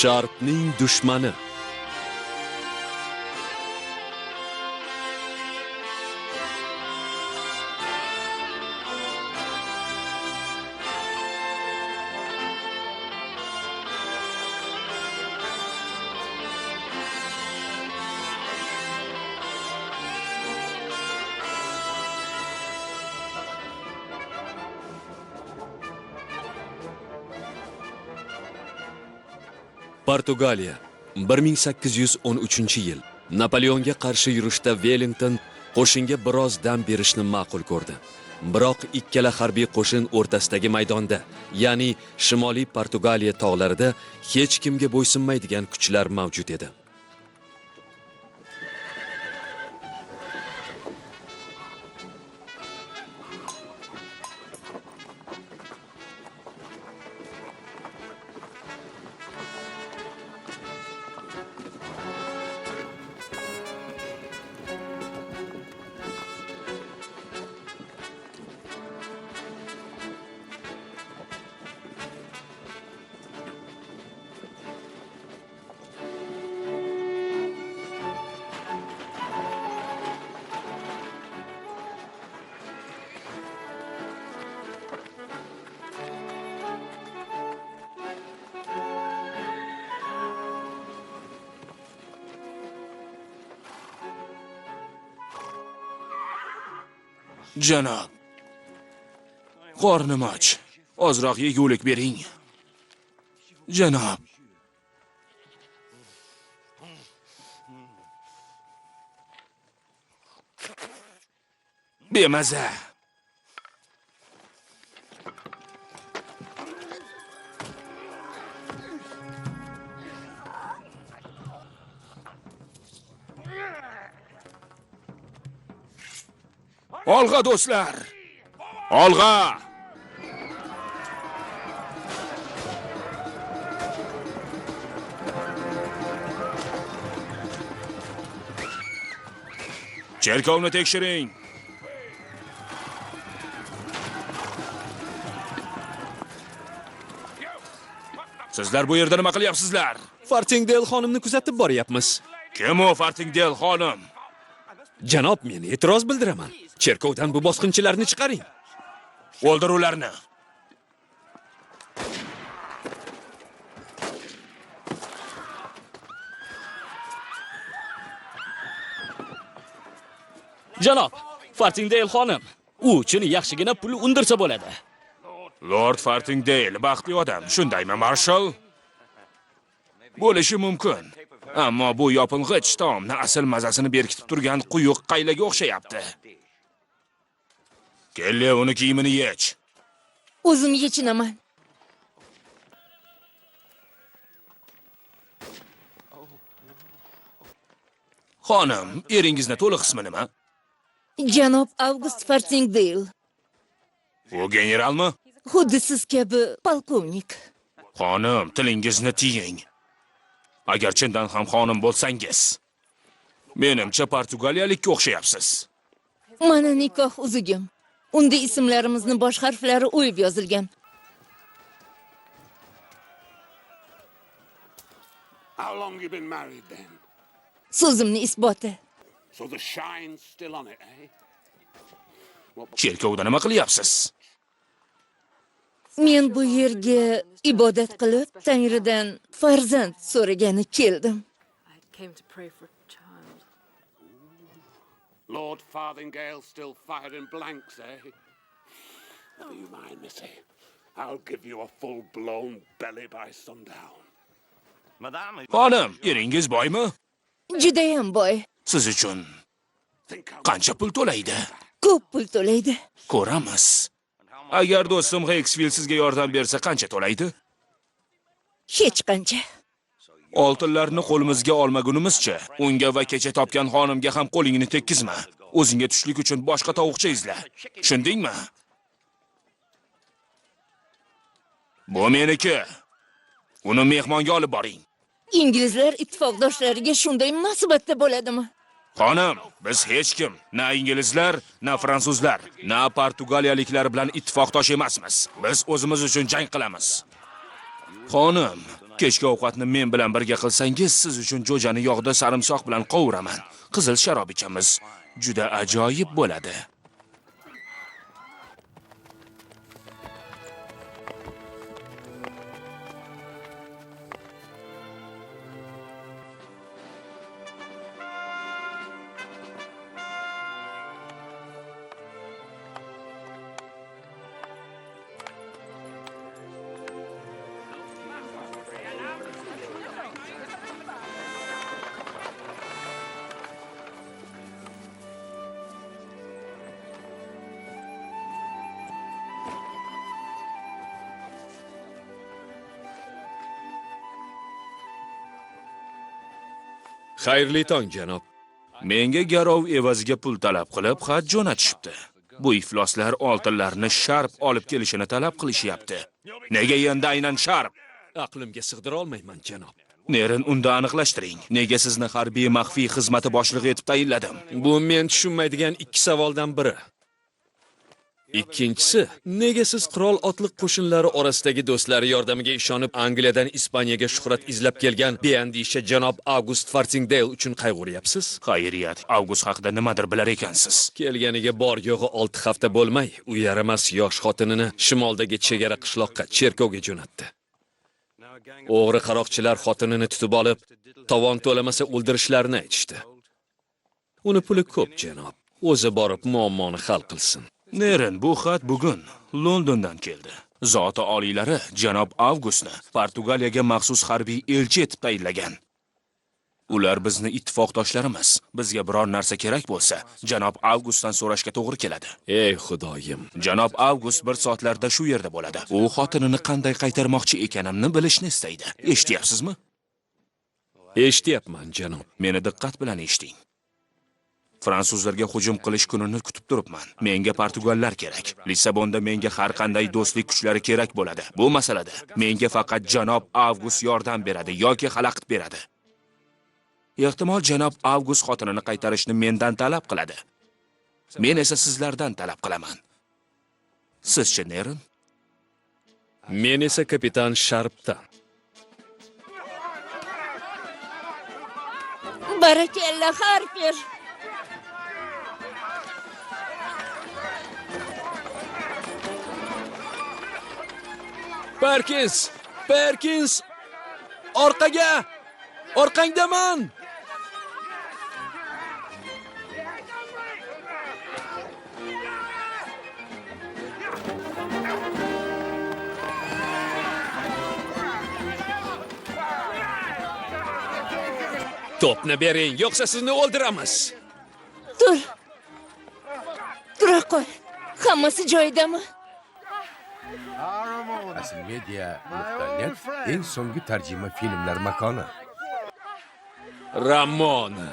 Sharpning dushmani. Portugaliya, 1813-yil. Napoleonga qarshi yurishda Wellington qo'shinga biroz dam berishni ma'qul ko'rdi. Biroq ikkala harbiy qo'shin o'rtasidagi maydonda, ya'ni Shimoliy Portugaliya tog'larida hech kimga bo'ysunmaydigan kuchlar mavjud edi. Janob, qornim och. Ozroq yegulik bering. Janob. Bemaza. Olg'a do'stlar. Olg'a! Cherkovni tekshiring. Sizlar bu yerda nima qilyapsizlar? Fartingdale xonimni kuzatib boryapmiz. Kim u Fartingdale xonim? Janob, men e'tiroz bildiraman. Cherkovdan bu bosqinchilarni chiqaring. O'ldir ularni. Janob, Fartingdale xonim, u uchun yaxshigina pul undirsa bo'ladi. Lord Fartingdale baxtli odam, shundaymi, Marshal? Bo'lishi mumkin. Ammo bu yoping'ich taomni asl mazasini berkitib turgan quyuq qaylaga o'xshayapti. Kelli, uni kiyimini yech. O'zim yechinaman. Xonim, eringizni to'liq ismi nima? Janob Avgust Fartingdale. U generalmi? Xuddi siz kabi polkovnik. Xonim, tilingizni tiying. Agar chindan ham xonim bo'lsangiz, menimcha portugaliyalikka o'xshayapsiz. Mana nikoh uzugim. Unda ismlarimizni bosh harflari o'yib yozilgan. How long you been married then? So'zimni isboti. So the shine's still on it, eh? Cherkovda nima qilyapsiz? Men bu yerga ibodat qilib, Tangridan farzand so'ragani keldim. Lord Farthingale still firing blanks, eh? Never you mind, missy. I'll give you a full-blown belly by sundown. Xonim, eringiz boymi? Judayam boy. Siz uchun qancha pul to'laydi? Ko'p pul to'laydi. Ko'ramiz. Agar do'stim Hexfield sizga yordam bersa qancha to'laydi? Hech qancha. Oltinlarni qo'limizga olmagunimizcha, unga va kecha topgan xonimga ham qo'lingni tekkizma. O'zingga tushlik uchun boshqa tovuqcha izla. Tushundingmi? Bu meniki. Uni mehmonga olib boring. Inglizlar ittifoqdoshlariga shunday munosabatda bo'ladimi? Xonim, biz hech kim, na inglizlar, na fransuzlar, na portugaliyaliklar bilan ittifoqdosh emasmiz. Biz o'zimiz uchun jang qilamiz. Xonim, Kechki ovqatni men bilan birga qilsangiz, siz uchun jo'jani yog'da sarimsoq bilan qovuraman. Qizil sharob ichamiz. Juda ajoyib bo'ladi. Xayrli tong, janob. Menga garov evaziga pul talab qilib xat jo'natishibdi. Bu ifloslar oltinlarni Sharp olib kelishini talab qilishyapti. Nega endi aynan Sharp? Aqlimga sig'dira olmayman, janob. Nerin, unda aniqlashtiring. Nega sizni harbiy maxfiy xizmati boshlig'i etib tayinladim? Bu men tushunmaydigan ikki savoldan biri. Ikkinchisi, nega siz qirol otliq qo'shinlari orasidagi do'stlari yordamiga ishonib Angliyadan Ispaniyaga shuhrat izlab kelgan beandisha janob Avgust Fartingdale uchun qayg'uryapsiz? Xayriyat, Avgust haqida nimadir bilar ekansiz. Kelganiga bor yo'g'i 6 hafta bo'lmay, u yaramas yosh xotinini shimoldagi chegara qishloqqa, cherkovga jo'natdi. O'g'ri qaroqchilar xotinini tutib olib, tovon to'lamasa o'ldirishlarini aytishdi. Uni puli ko'p, janob. O'zi borib muammoni hal qilsin. Nerin, bu xat bugun Londondan keldi. Zoti oliylari janob Avgustni Portugaliyaga maxsus harbiy elchi etib tayinlagan. Ular bizni ittifoqdoshlarimiz. Bizga biror narsa kerak bo'lsa, janob Avgustdan so'rashga to'g'ri keladi. Ey xudoyim. Janob Avgust bir soatlarda shu yerda bo'ladi. U xotinini qanday qaytarmoqchi ekanimni bilishni istaydi. Eshityapsizmi? Eshityapman, janob. Meni diqqat bilan eshiting. Fransuzlarga hujum qilish kunini kutib turibman. Menga portugallar kerak. Lissabonda menga har qanday do'stlik kuchlari kerak bo'ladi. Bu masalada menga faqat janob Avgust yordam beradi yoki xalaqit beradi. Ehtimol janob Avgust xotinini qaytarishni mendan talab qiladi. Men esa sizlardan talab qilaman. Sizchi, Nerin? Men esa kapitan Sharpdan. Barakalla, Harper. Perkins! Perkins! Orqaga! Orqangdaman! To'pni bering, yo'qsa sizni o'ldiramiz. Tur. Tura qo'y. Hammasi joyidami? Asilmedia.net eng so'nggi tarjima filmlar makoni. Ramona,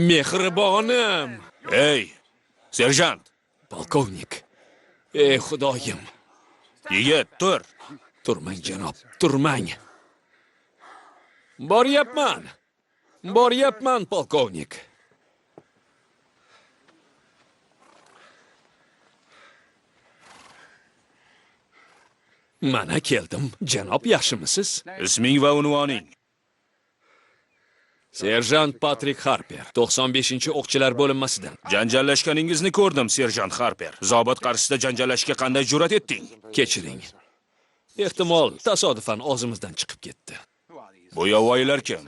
mehribonim. Ey, serjant. Polkovnik. Ey xudoyim. Yigit, tur. Turmang, janob, turmang. Boryapman. Boryapman, polkovnik. Mana keldim, janob, yaxshimisiz? Isming va unvoning? Serjant Patrik Harper, 95-o'qchilar bo'linmasidan. Janjallashganingizni ko'rdim, serjant Harper. Zobit qarshisida janjallashga qanday jur'at etding? Kechiring. Ehtimol tasodifan og'zimizdan chiqib ketdi. Bu yovvoyilar kim?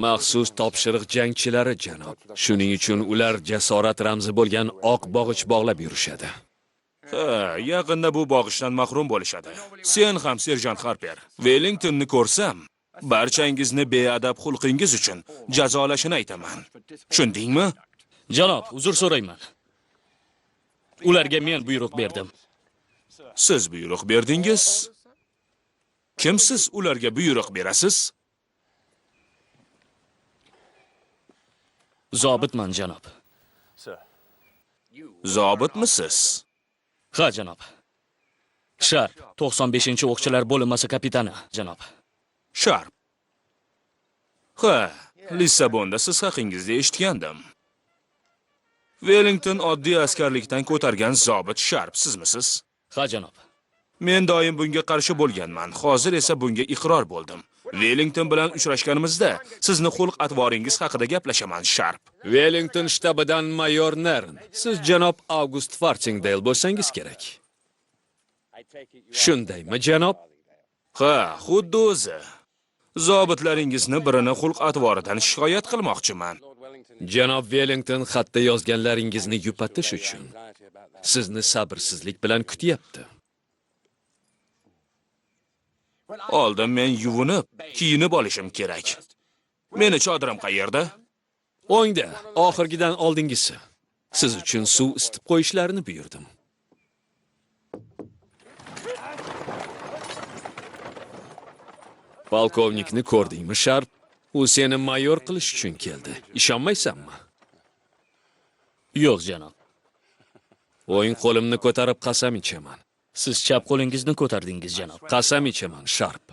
Maxsus topshiriq jangchilari, janob. Shuning uchun ular jasorat ramzi bo'lgan oq bog'ich bog'lab yurishadi. Ha, yaqinda bu bog'ichdan mahrum bo'lishadi. Sen ham, serjant Harper, Wellingtonni ko'rsam, barchangizni beadab xulqingiz uchun jazolashini aytaman. Tushundingmi? Janob, uzr so'rayman. Ularga men buyruq berdim. Siz buyruq berdingiz? Kimsiz ularga buyruq berasiz? Zobitman, janob. Zobitmisiz? Ha, janob. Sharp, 95-o'qchilar bo'linmasi kapitani, janob. Sharp. Ha, Lissabonda siz haqingizda eshitgandim. Wellington oddiy askarlikdan ko'targan zobit Sharp sizmisiz? Ha, janob. Men doim bunga qarshi bo'lganman. Hozir esa bunga iqror bo'ldim. Wellington bilan uchrashganimizda sizni xulq-atvoringiz haqida gaplashaman, Sharp. Wellington shtabidan mayor Nern. Siz janob August Farthingdale bo'lsangiz kerak. Shundaymi, janob? Ha, xuddi o'zi. Zobitlaringizni birini xulq-atvoridan shikoyat qilmoqchiman. Janob Wellington xatda yozganlaringizni yupatish uchun sizni sabrsizlik bilan kutyapti. Oldin men yuvinib, kiyinib olishim kerak. Meni chodirim qayerda? O'ngda, oxirgidan oldingisi. Siz uchun suv isitib qo'yishlarini buyurdim. Polkovnikni ko'rdingmi, Sharp? U seni mayor qilish uchun keldi. Ishonmaysanmi? Yo'q, janob. O'ng qo'limni ko'tarib qasam ichaman. Siz chap qo'lingizni ko'tardingiz, janob. Qasam ichaman, Sharp.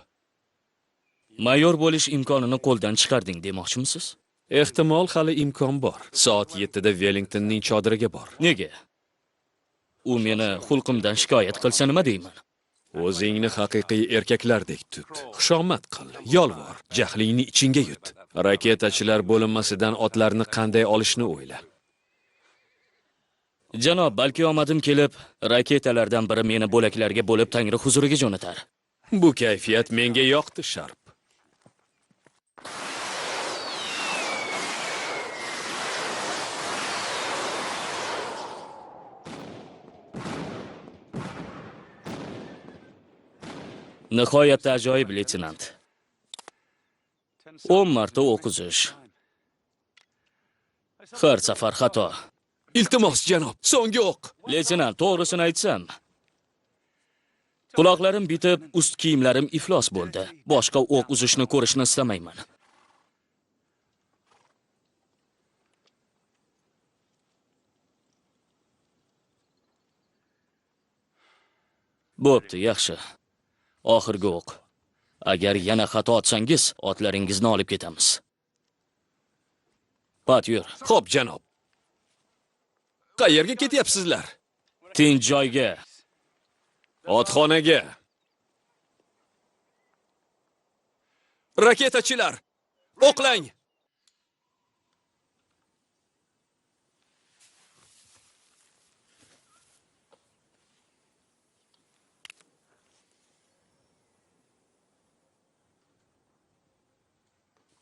Mayor bo'lish imkonini qo'ldan chiqarding demoqchimisiz? Ehtimol hali imkon bor. Soat 7 da Wellingtonning chodiriga bor. Nega? U meni xulqimdan shikoyat qilsa nima deyman? O'zingni haqiqiy erkaklardek tut. Xushomad qil, yolvor, jahlingni ichingga yut. Raketachilar bo'linmasidan otlarni qanday olishni o'yla. Janob, balki omadim kelib, raketalardan biri meni bo'laklarga bo'lib Tangri huzuriga jo'natar. Bu kayfiyat menga yoqdi, Sharp. Nihoyatda ajoyib, leytenant. 10 marta o'q uzish. Har safar xato. Iltimos, janob, so'nggi o'q. Leytenant, to'g'risini aytsam, quloqlarim bitib, ust kiyimlarim iflos bo'ldi. Boshqa o'q uzishni ko'rishni istamayman. Bo'pti, yaxshi. Oxirgi o'q. Agar yana xato otsangiz, otlaringizni olib ketamiz. Pat, yur. Xo'p, janob. Qayerga ketyapsizlar? Tinch joyga. Otxonaga. Raketachilar, o'qlang!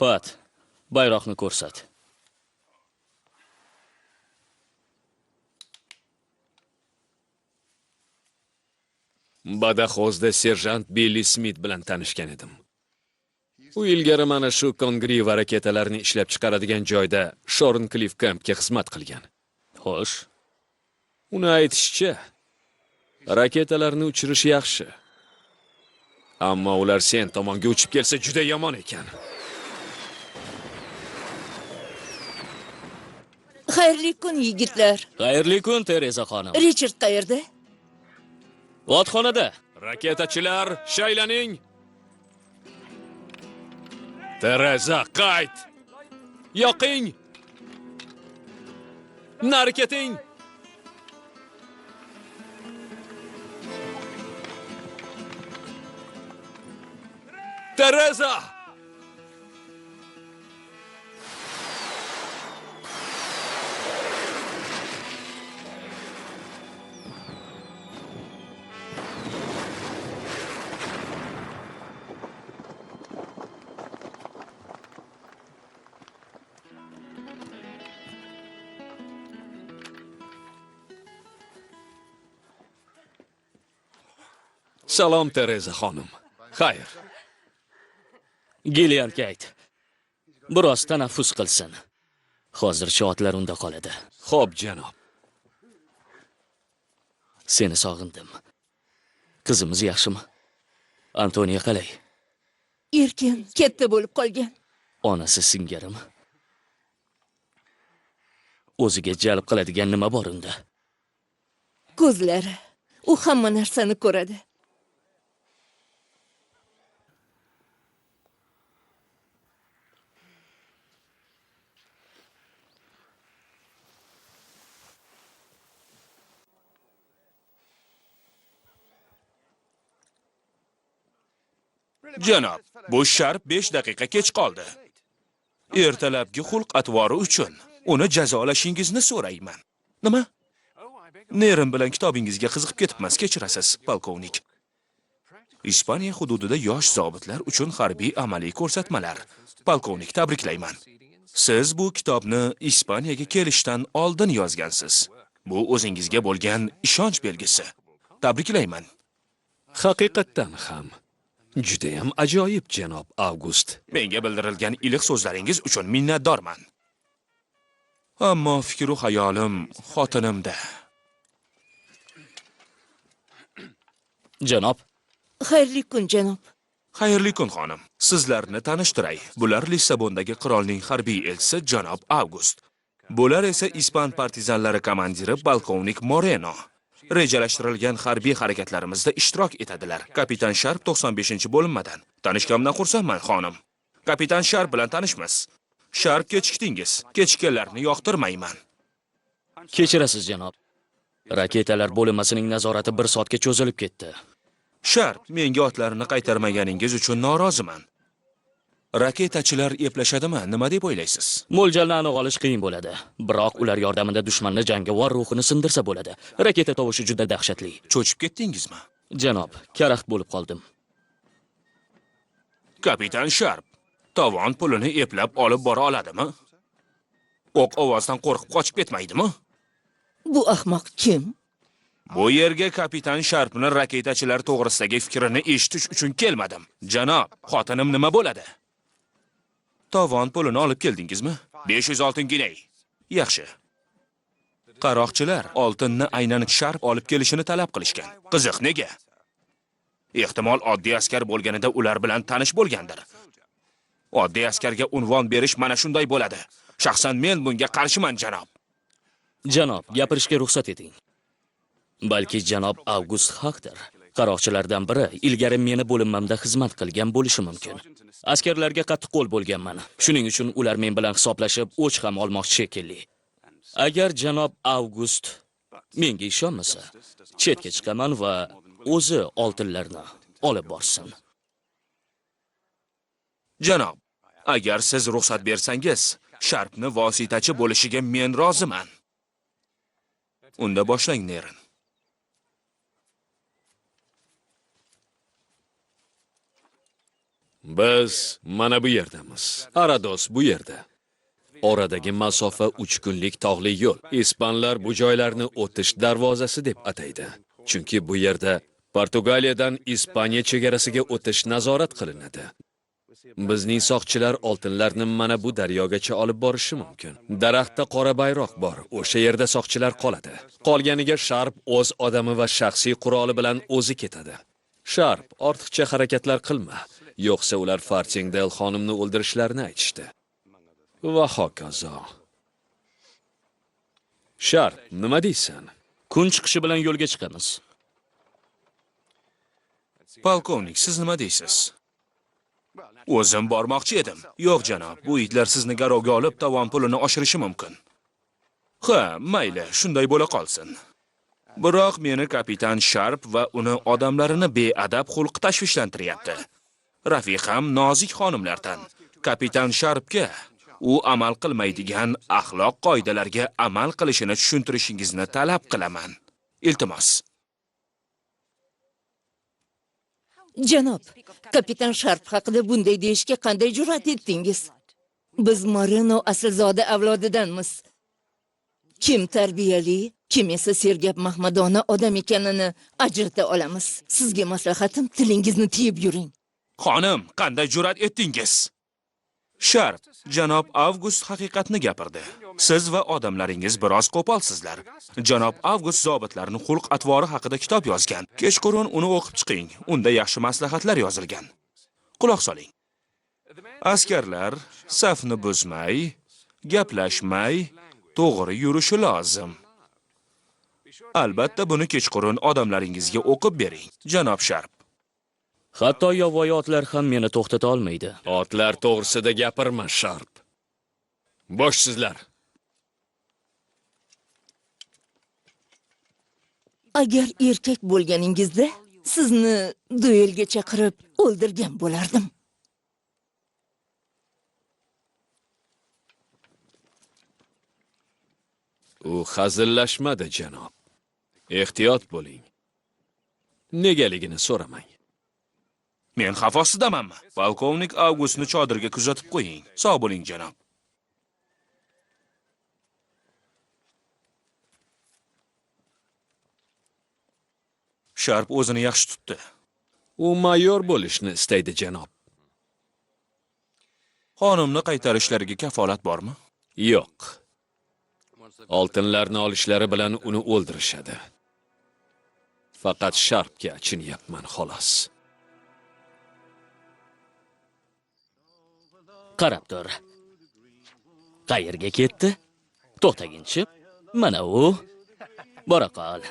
Pat, bayroqni ko'rsat. Badaxozda serjant Billi Smit bilan tanishgan edim. U ilgari mana shu Kongriva raketalarini ishlab chiqaradigan joyda Shorncliffe Campga xizmat qilgan. Xo'sh. Uni aytishicha, raketalarni uchirish yaxshi. Ammo ular sen tomonga uchib kelsa juda yomon ekan. Xayrli kun, yigitlar. Xayrli kun, Tereza xonim. Richard qayerda? Otxonada. Raketachilar, shaylaning. Tereza, qayt. Yoqing. Nari keting. Tereza! Salom, Tereza xonim. Xayr. Gillianga ayt. Biroz tanaffus qilsin. Hozircha otlar unda qoladi. Xo'p, janob. Seni sog'indim. Qizimiz yaxshimi? Antoniya qalay? Erkin, katta bo'lib qolgan. Onasi singarimi? O'ziga jalb qiladigan nima bor unda? Ko'zlari. U hamma narsani ko'radi. Janob, bu Sharp 5 daqiqa kech qoldi. Ertalabki xulq-atvori uchun uni jazolashingizni so'rayman. Nima? Nerim bilan kitobingizga qiziqib ketibmiz, kechirasiz, polkovnik. Ispaniya hududida yosh zobitlar uchun harbiy amaliy ko'rsatmalar. Polkovnik, tabriklayman. Siz bu kitobni Ispaniyaga kelishdan oldin yozgansiz. Bu o'zingizga bo'lgan ishonch belgisi. Tabriklayman. Haqiqatdan ham juda ham ajoyib, janob Avgust. Menga bildirilgan iliq so'zlaringiz uchun minnatdorman. Ammo fikru xayolim xotinimda. Janob. Xayrli kun, janob. Xayrli kun, xonim. Sizlarni tanishtiray. Bular Lissabondagi qirolning harbiy elchisi janob Avgust. Bular esa ispan partizanlari komandiri polkovnik Moreno. Rejalashtirilgan harbiy harakatlarimizda ishtirok etadilar. Kapitan Sharp 95-bo'linmadan. Tanishganimdan xursandman, xonim. Kapitan Sharp bilan tanishmiz. Sharp, kechikdingiz. Kechikkanlarni yoqtirmayman. Kechirasiz, janob. Raketalar bo'linmasining nazorati 1 soatga cho'zilib ketdi. Sharp, menga otlarni qaytarmaganingiz uchun noroziman. Raketachilar eplashadimi? Nima deb o'ylaysiz? Mo'ljalni aniq olish qiyin bo'ladi. Biroq ular yordamida dushmanni jangovar ruhini sindirsa bo'ladi. Raketa tovushi juda dahshatli. Cho'chib ketdingizmi? Janob, karaxt bo'lib qoldim. Kapitan Sharp, tovon pulini eplab olib bora oladimi? O'q ovozdan qo'rqib qochib ketmaydimi? Bu ahmoq kim? Bu yerga kapitan Sharpni raketachilar to'g'risidagi fikrini eshitish uchun kelmadim. Janob, xotinim nima bo'ladi? Tovon pulini olib keldingizmi? 500 oltin giney. Yaxshi. Qaroqchilar oltinni aynan Sharp olib kelishini talab qilishgan. Qiziq, nega? Ehtimol oddiy askar bo'lganida ular bilan tanish bo'lgandir. Oddiy askarga unvon berish mana shunday bo'ladi. Shaxsan men bunga qarshiman, janob. Janob, gapirishga ruxsat eting. Balki janob Avgust haqdir. Qaroqchilardan biri ilgari meni bo'linmamda xizmat qilgan bo'lishi mumkin. Askarlarga qattiqqo'l bo'lganman. Shuning uchun ular men bilan hisoblashib, o'ch ham olmoqchi shekilli. Agar janob Avgust menga ishonmasa, chetga chiqaman va o'zi oltinlarni olib borsin. Janob, agar siz ruxsat bersangiz, Sharpni vositachi bo'lishiga men roziman. Unda boshlang, Nerin. Biz mana bu yerdamiz. Arados bu yerda. Oradagi masofa 3 kunlik tog'li yo'l. Ispanlar bu joylarni o'tish darvozasi deb ataydi. Chunki bu yerda Portugaliyadan Ispaniya chegarasiga o'tish nazorat qilinadi. Bizning soqchilar oltinlarni mana bu daryogacha olib borishi mumkin. Daraxtda qora bayroq bor, o'sha yerda soqchilar qoladi. Qolganiga Sharp o'z odami va shaxsiy quroli bilan o'zi ketadi. Sharp, ortiqcha harakatlar qilma, yo'qsa ular Fartingdale xonimni o'ldirishlarini aytishdi. Va hokazo. Sharp, nima deysan? Kun chiqishi bilan yo'lga chiqamiz. Polkovnik, siz nima deysiz? O'zim bormoqchi edim. Yo'q, janob, bu itlar sizni garovga olib, tovon pulini oshirishi mumkin. Ha, mayli, shunday bo'la qolsin. Biroq meni kapitan Sharp va uni odamlarini beadab xulq tashvishlantiryapti. Rafiqam nozik xonimlardan. Kapitan Sharpga u amal qilmaydigan axloq qoidalariga amal qilishini tushuntirishingizni talab qilaman. Iltimos. Janob, kapitan Sharp haqida bunday deyishga qanday jur'at etdingiz? Biz Moreno aslzoda avlodidanmiz. Kim tarbiyali, kim esa sergap mahmadona odam ekanini ajrata olamiz. Sizga maslahatim, tilingizni tiyib yuring. Xonim, qanday jur'at etdingiz? Sharp, janob Avgust haqiqatni gapirdi. Siz va odamlaringiz biroz qo'polsizlar. Janob Avgust zobitlarning xulq-atvori haqida kitob yozgan. Kechqurun uni o'qib chiqing. Unda yaxshi maslahatlar yozilgan. Quloq soling. Askarlar safni buzmay, gaplashmay, to'g'ri yurishi lozim. Albatta buni kechqurun odamlaringizga o'qib bering, janob Sharp. Hatto yovvoyi otlar ham meni to'xtata olmaydi. Otlar to'g'risida gapirma, Sharp. Boshsizlar. Agar erkak bo'lganingizda Sizni duelga chaqirib o'ldirgan bo'lardim. U hazillashmadi, janob. Ehtiyot bo'ling. Negaligini so'ramang. Men xavf ostidamanmi? Polkovnik Avgustni chodirga kuzatib qo'ying. Sog' bo'ling, janob. Sharp o'zini yaxshi tutdi. U mayor bo'lishni istaydi, janob. Xonimni qaytarishlariga kafolat bormi? Yo'q. Oltinlarni olishlari bilan uni o'ldirishadi. Faqat Sharpga achinyapman, xolos. Qarab tur. Qayerga ketdi? To'xtaginchi. Mana u. Bora qol.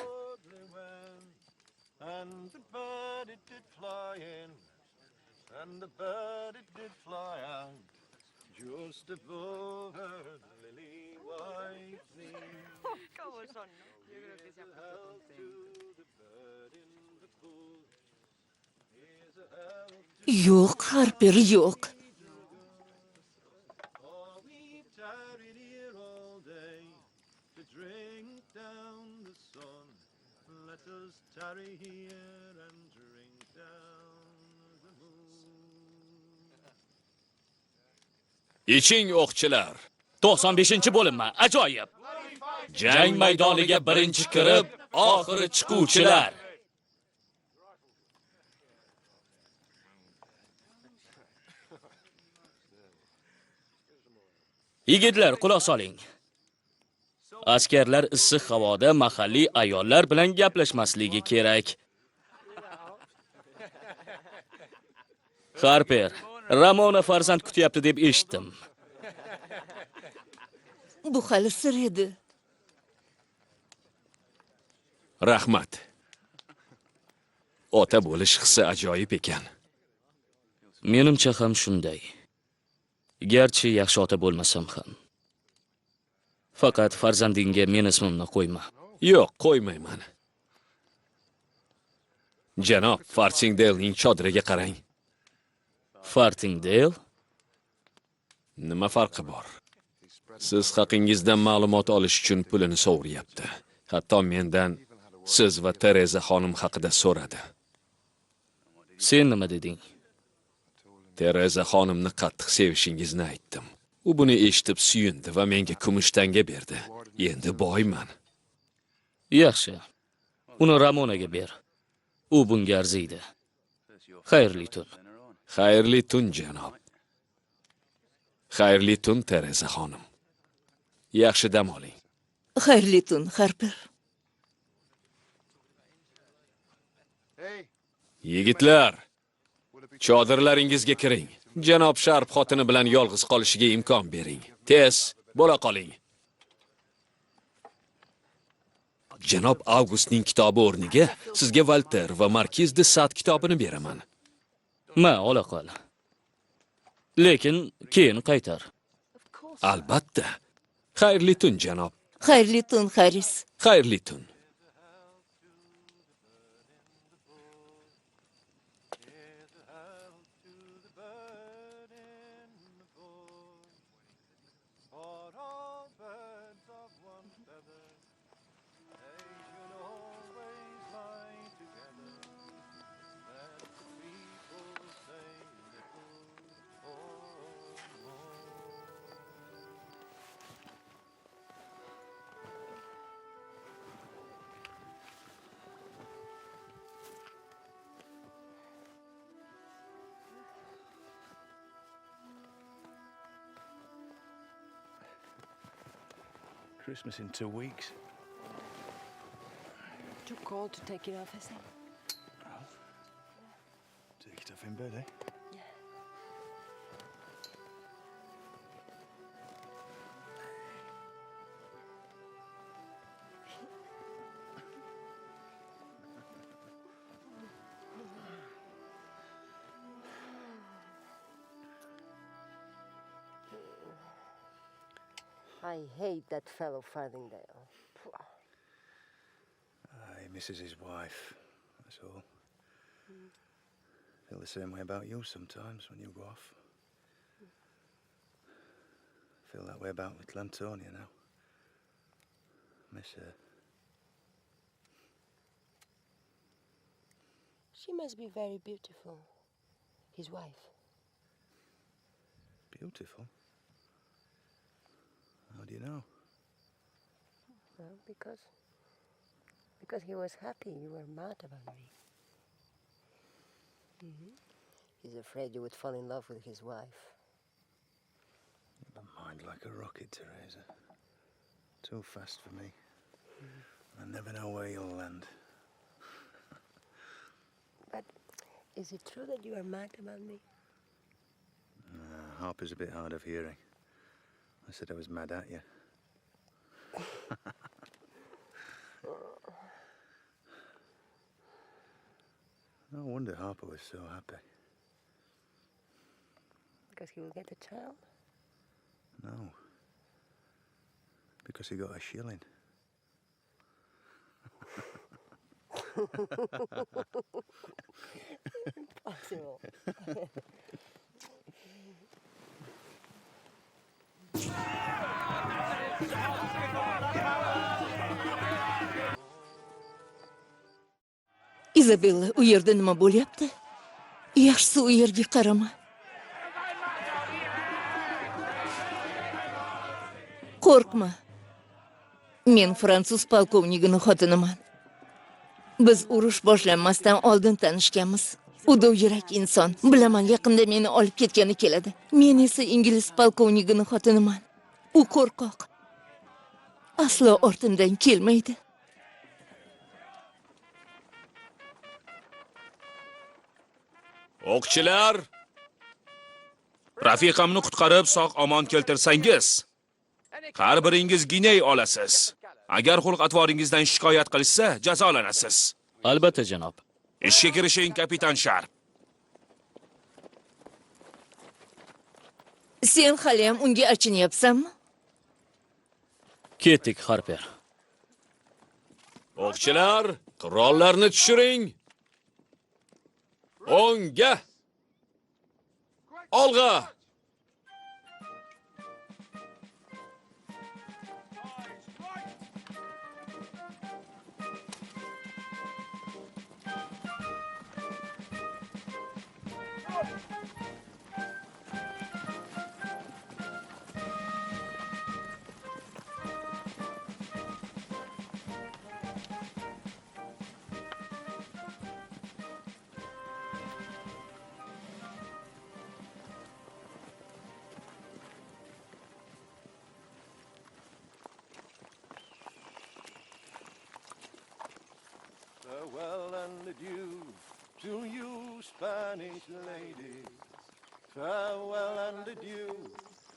Yo'q, Harper, yo'q. Iching, o'qchilar. 95-bo'linma, ajoyib. Jang maydoniga birinchi kirib, oxiri chiquvchilar. Yigitlar, quloq soling. Askarlar issiq havoda mahalliy ayollar bilan gaplashmasligi kerak. Harper, Ramona farzand kutyapti deb eshitdim. Bu hali sir edi. Rahmat. Ota bo'lish hissi ajoyib ekan. Menimcha ham shunday. Garchi yaxshi ota bo'lmasam ham. Faqat farzandingga men ismimni qo'yma. Yo'q, qo'ymayman. Janob, Fartingdalening chodiriga qarang. Fartingdale? Nima farqi bor? Siz haqingizdan ma'lumot olish uchun pulini sovuryapti. Hatto mendan siz va Tereza xonim haqida so'radi. Sen nima deding? Tereza xonimni qattiq sevishingizni aytdim. U buni eshitib suyundi va menga kumush tanga berdi. Endi boyman. Yaxshi. Uni Ramonaga ber. U bunga arziydi. Xayrli tun. Xayrli tun, janob. Xayrli tun, Tereza xonim. Yaxshi dam oling. Xayrli tun, Harper. Yigitlar, chodirlaringizga kiring. Janob Sharp xotini bilan yolg'iz qolishiga imkon bering. Tez, bo'la qoling. Janob Avgustning kitobi o'rniga sizga Volter va Markiz de Sade kitobini beraman. Ma, ola qol. Lekin keyin qaytar. Albatta. Xayrli tun, janob. Xayrli tun, Harris. Xayrli tun. Christmas in 2 weeks. Too cold to take it off, isn't it? Take it off in bed, eh? Yeah. I hate that fellow Farthingdale. He misses his wife, that's all. Feel the same way about you sometimes when you go off. Feel that way about little Antonia now. Miss her. She must be very beautiful. His wife. Beautiful? How do you know? Well, because he was happy you were mad about me. Mm-hmm. He's afraid you would fall in love with his wife. You've a mind like a rocket, Teresa. Too fast for me. I never know where you'll land. But is it true that you are mad about me? Harper's a bit hard of hearing. I said I was mad at you. No wonder Harper was so happy. Because he will get a child? No. Because he got a shilling. Impossible. Izabella, u yerda nima bo'lyapti? Yaxshisi u yerga qarama. Qo'rqma. Men fransuz polkovnigini xotiniman. Biz urush boshlanmasdan oldin tanishganmiz. U dovyurak inson. Bilaman, yaqinda meni olib ketgani keladi. Men esa ingliz polkovnigini xotiniman. U qo'rqoq. Aslo ortimdan kelmaydi. O'qchilar! Rafiqamni qutqarib sog' omon keltirsangiz, har biringiz giney olasiz. Agar xulq-atvoringizdan shikoyat qilishsa, jazolanasiz. Albatta, janob. Ishga kirishing, kapitan Sharp. Sen hali ham unga achinyapsanmi? Ketdik, Harper. O'qchilar, qurollarni tushiring. O'ngga. Olg'a. Farewell and adieu to you, Spanish ladies. Farewell and adieu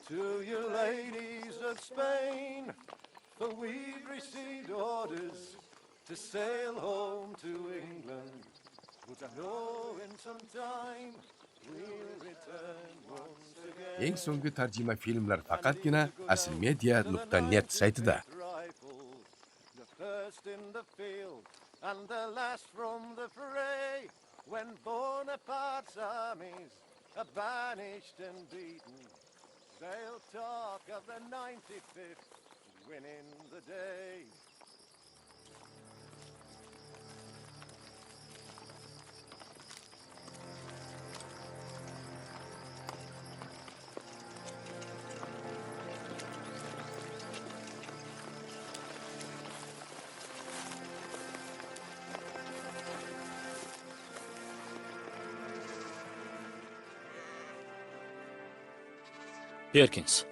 to you, ladies of Spain. For we've received orders to sail home to England. But I know in some time we'll return once again. Eng so'nggi tarjima filmlar faqatgina aslmedia.net saytida. The first in the field and the last from the fray. When Bonaparte's armies are banished and beaten, they'll talk of the 95th winning the day. Perkins.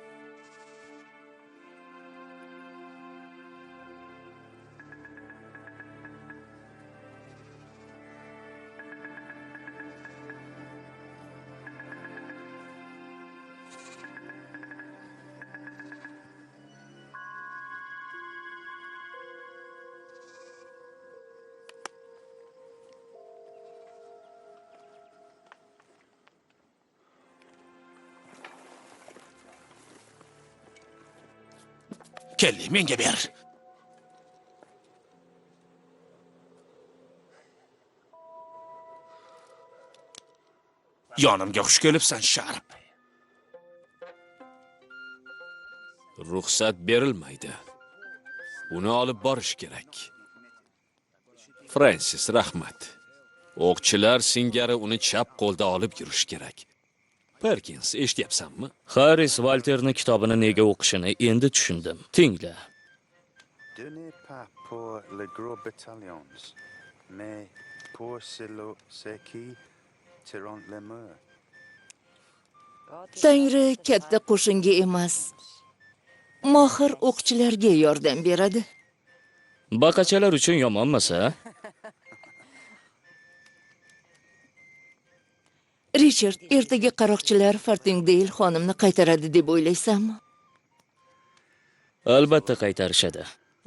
Kelly, menga ber. Yonimga xush kelibsan, Sharp. Ruxsat berilmaydi. Uni olib borish kerak. Fransis, rahmat. O'qchilar singari uni chap qo'lda olib yurish kerak. Perkins, eshityapsanmi? Harris Walterni kitobini nega o'qishini endi tushundim. Tingla. Donnez pas pour les gros bataillons, mais pour ceux qui tirent les murs. Tangri katta qo'shinga emas, mohir o'qchilarga yordam beradi. Baqachalar uchun yomonmas-a? Richard, ertaga qaroqchilar Fartingdale xonimni qaytaradi deb o'ylaysanmi? Albatta qaytarishadi.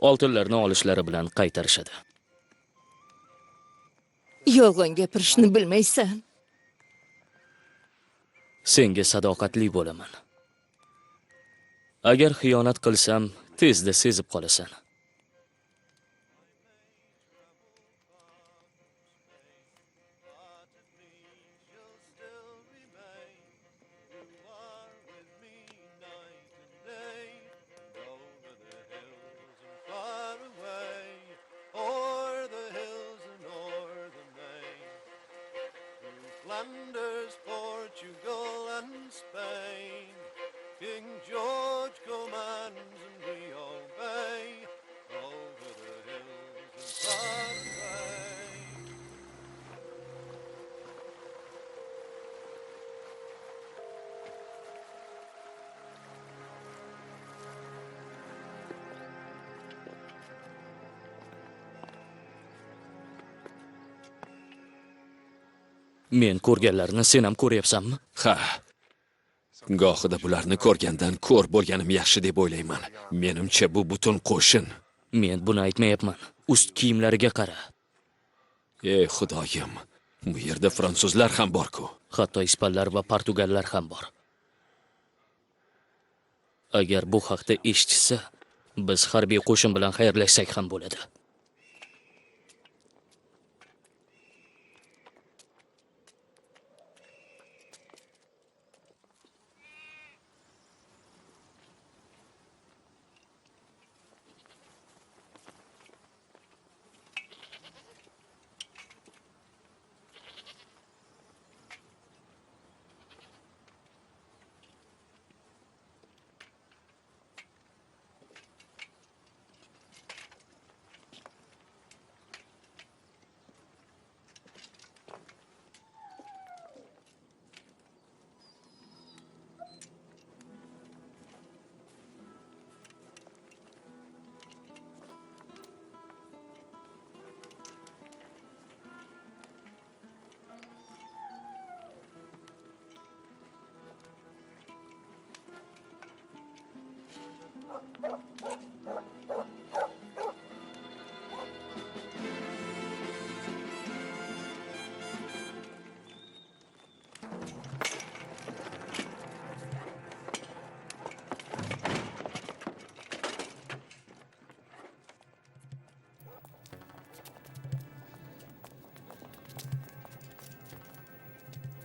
Oltinlarni olishlari bilan qaytarishadi. Yolg'on gapirishni bilmaysan. Senga sadoqatli bo'laman. Agar xiyonat qilsam, tezda sezib qolasan. Flanders, Portugal and Spain, King George commands and we obey, over the hills and far away. Men ko'rganlarni sen ham ko'ryapsanmi? Ha. Gohida bularni ko'rgandan ko'r bo'lganim yaxshi deb o'ylayman. Menimcha bu butun qo'shin. Men buni aytmayapman. Ust kiyimlariga qara. Ey Xudoyim, bu yerda fransuzlar ham bor-ku. Hatto ispanlar va portugallar ham bor. Agar bu haqda eshitsa, biz harbiy qo'shin bilan xayrlashsak ham bo'ladi.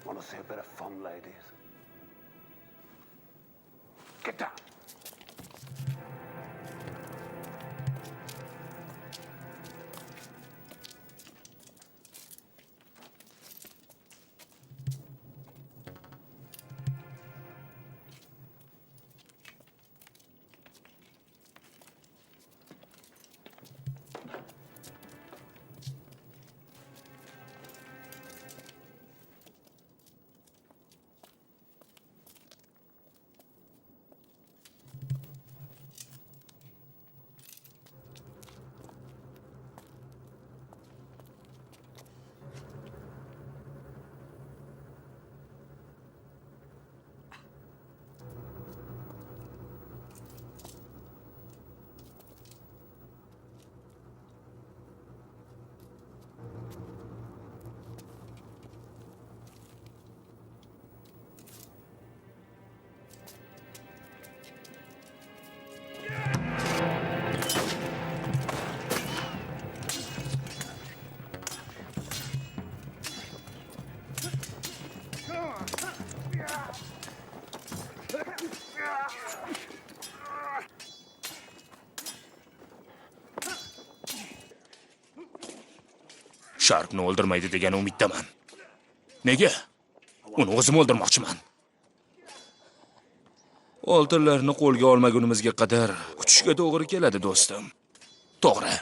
Want to see a bit of fun, ladies? Get down. Sharpni o'ldirmaydi degan umiddaman. Nega? Uni o'zim o'ldirmoqchiman. Oltinlarni qo'lga olmagunimizga qadar kutishga to'g'ri keladi, do'stim. To'g'ri.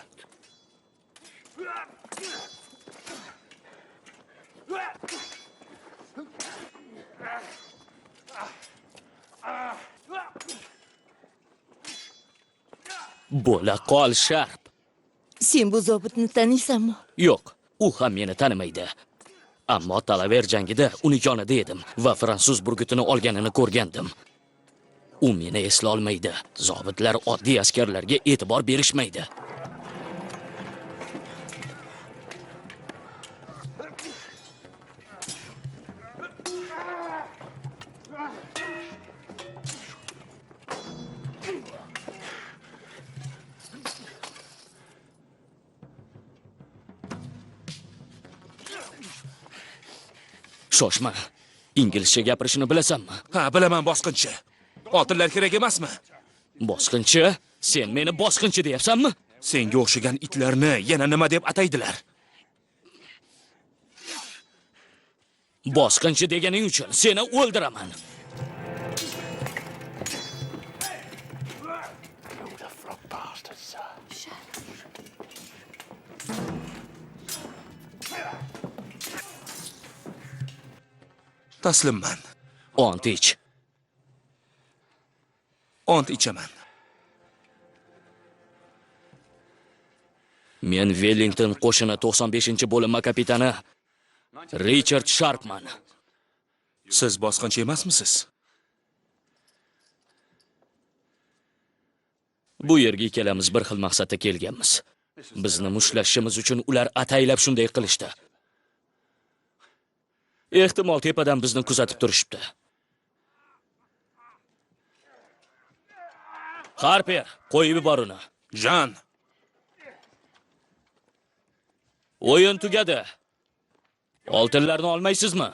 Bo'la qol, Sharp. Sen bu zobitni taniysanmi? Yo'q, u ham meni tanimaydi. Ammo Talaver jangida uni yonida edim va fransuz burgutini olganini ko'rgandim. U meni eslolmaydi. Zobitlar oddiy askarlarga e'tibor berishmaydi. Shoshma. Inglizcha gapirishini bilasanmi? Ha, bilaman, bosqinchi. Oltinlar kerak emasmi? Bosqinchi? Sen meni bosqinchi deyapsanmi? Senga o'xshagan itlarni yana nima deb ataydilar? Bosqinchi deganing uchun seni o'ldiraman. Taslimman. Ont ich. Ont ichaman. Men Wellington qo'shini 95-bo'linma kapitani Richard Sharpman. Siz bosqinchi emasmisiz? Bu yerga ikkalamiz bir xil maqsadda kelganmiz. Bizni mushlashimiz uchun ular ataylab shunday qilishdi. Ehtimol tepadan bizni kuzatib turishibdi. Harper, qo'yib yubor uni. Jan. O'yin tugadi. Oltinlarni olmaysizmi?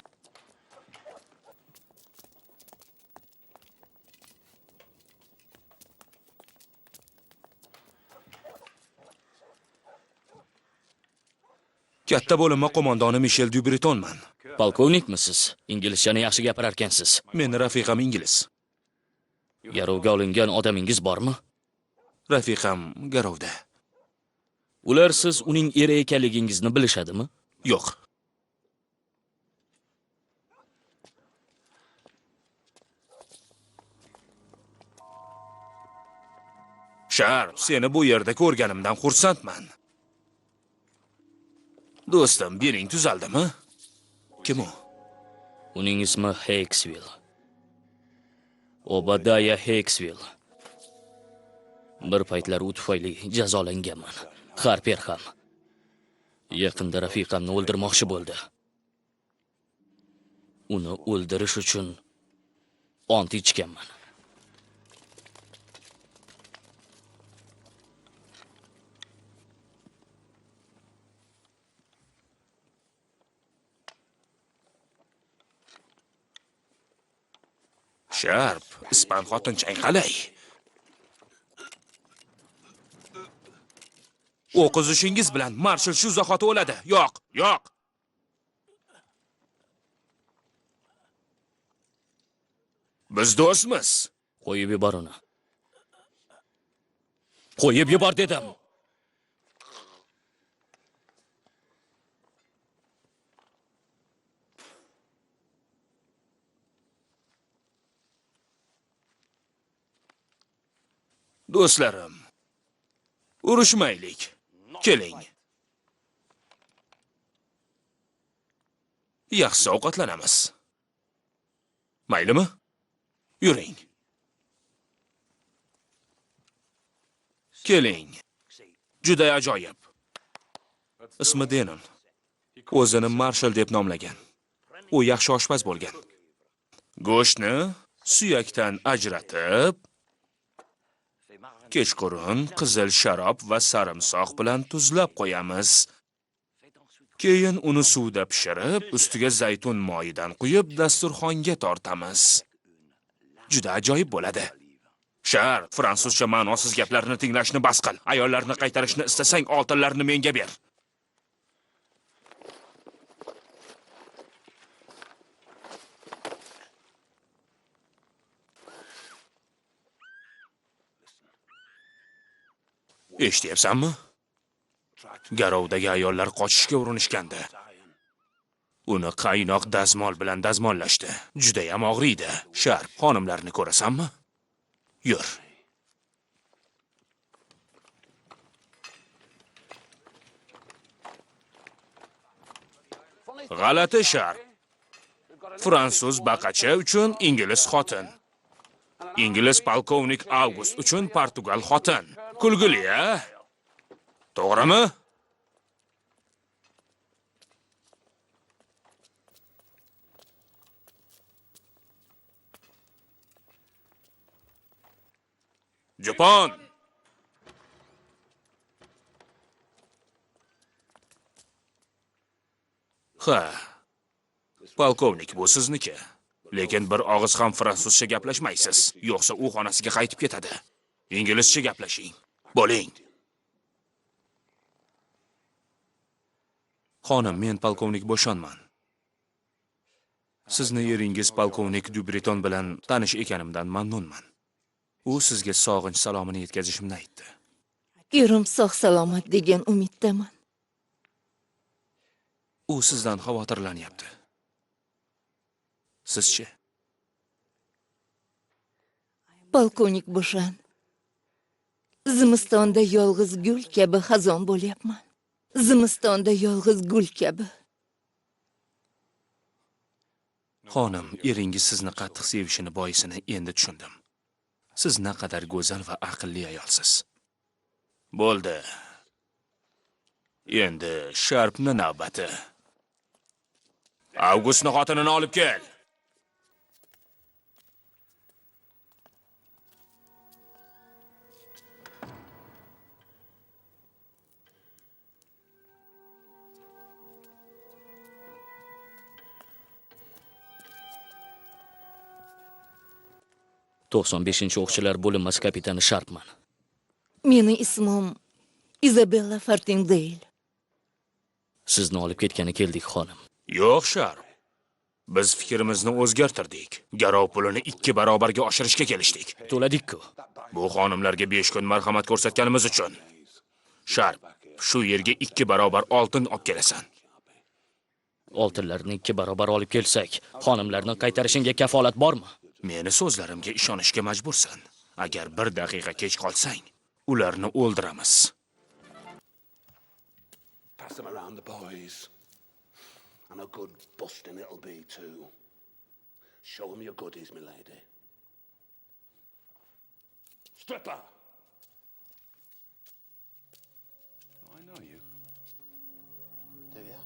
Katta bo'linma qo'mondoni Mishel Dubretonman. Polkovnikmisiz? Inglizchani yaxshi gapirarkansiz. Meni rafiqam ingliz. Garovga olingan odamingiz bormi? Rafiqam garovda. Ular siz uning eri ekanligingizni bilishadimi? Yo'q. Sharp, seni bu yerda ko'rganimdan xursandman. Do'stim, bering tuzaldimi? Kim u? Uning ismi Heksvill. Obadaya Heksvill. Bir paytlar u tufayli jazolanganman. Harper ham. Yaqinda rafiqamni o'ldirmoqchi bo'ldi. Uni o'ldirish uchun ont ichganman. Sharp, ispan xotinchang qalay? O'qizishingiz bilan marshal shu zahoti o'ladi. Yo'q, yo'q. Biz do'stmiz. Qo'yib yubor uni. Qo'yib yubor dedim. Do'stlarim, urushmaylik. Keling. Yaxshi ovqatlanamiz. Maylimi? Yuring. Keling. Juda ajoyib. Ismi Denon. O'zini marshal deb nomlagan. U yaxshi oshpaz bo'lgan. Go'shtni suyakdan ajratib, kechqurun qizil sharob va sarimsoq bilan tuzlab qo'yamiz. Keyin uni suvda pishirib, ustiga zaytun moyidan quyib dasturxonga tortamiz. Juda ajoyib bo'ladi. Sharp, fransuzcha ma'nosiz gaplarni tinglashni bas qil. Ayollarni qaytarishni istasang, oltinlarni menga ber. Eshityapsanmi? Garovdagi ayollar qochishga urinishgandi. Uni qaynoq dazmol bilan dazmollashdi. Judayam og'riydi. Sharp, xonimlarni ko'rasanmi? Yur. G'alati, Sharp. Fransuz baqacha uchun ingliz xotin. Ingliz polkovnik Avgust uchun portugal xotin. Kulgili, a? To'g'rimi? Japon! Ha. Polkovnik, bu sizniki. Lekin bir og'iz ham fransuzcha gaplashmaysiz, yo'qsa u xonasiga qaytib ketadi. Inglizcha gaplashing. Bo'ling. Xonim, men polkovnik Boshonman. Sizni eringiz polkovnik Dubreton bilan tanish ekanimdan mamnunman. U sizga sog'inch salomini yetkazishimni aytdi. Erim sog' salomat degan umiddaman. U sizdan xavotirlanyapti. Sizchi? Polkovnik Boshan, zimistonda yolg'iz gul kabi xazon bo'lyapman. Zimistonda yolg'iz gul kabi. Xonim, eringiz sizni qattiq sevishini boisini endi tushundim. Siz naqadar go'zal va aqlli ayolsiz. Bo'ldi. Endi Sharpni navbati. Avgustni xotinini olib kel. 95-o'qchilar bo'linmasi kapitani Sharpman. Meni ismim Izabella Fartingdale. Sizni olib ketgani keldik, xonim. Yo'q, Sharp. Biz fikrimizni o'zgartirdik. Garov pulini 2 barobarga oshirishga kelishdik. To'ladik-ku. Bu xonimlarga 5 kun marhamat ko'rsatganimiz uchun. Sharp, shu yerga 2 barobar oltin olib kelasan. Oltinlarni 2 barobar olib kelsak, xonimlarni qaytarishingga kafolat bormi? Meni so'zlarimga ishonishga majbursan. Agar bir daqiqa kech qolsang, ularni o'ldiramiz. Pass them around the boys. And a good busting it'll be too. Show them your goodies, my lady. Stripper! Oh, I know you. Do ya?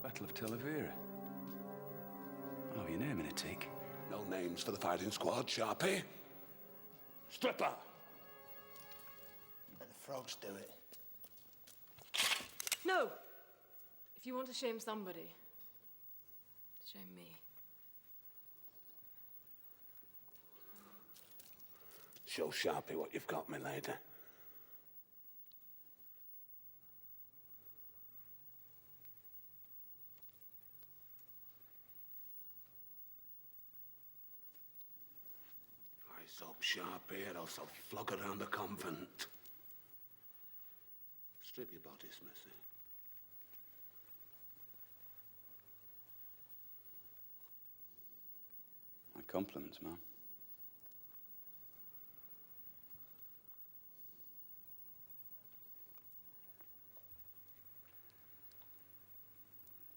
Battle of Talavera. I know your name in a tick. No names for the fighting squad, Sharpie. Stripper! Let the frogs do it. No! If you want to shame somebody, shame me. Show Sharpie what you've got, my lady. Eyes up, Sharpie, or else I'll flog around the convent. Strip your bodice, missy. My compliments, ma'am.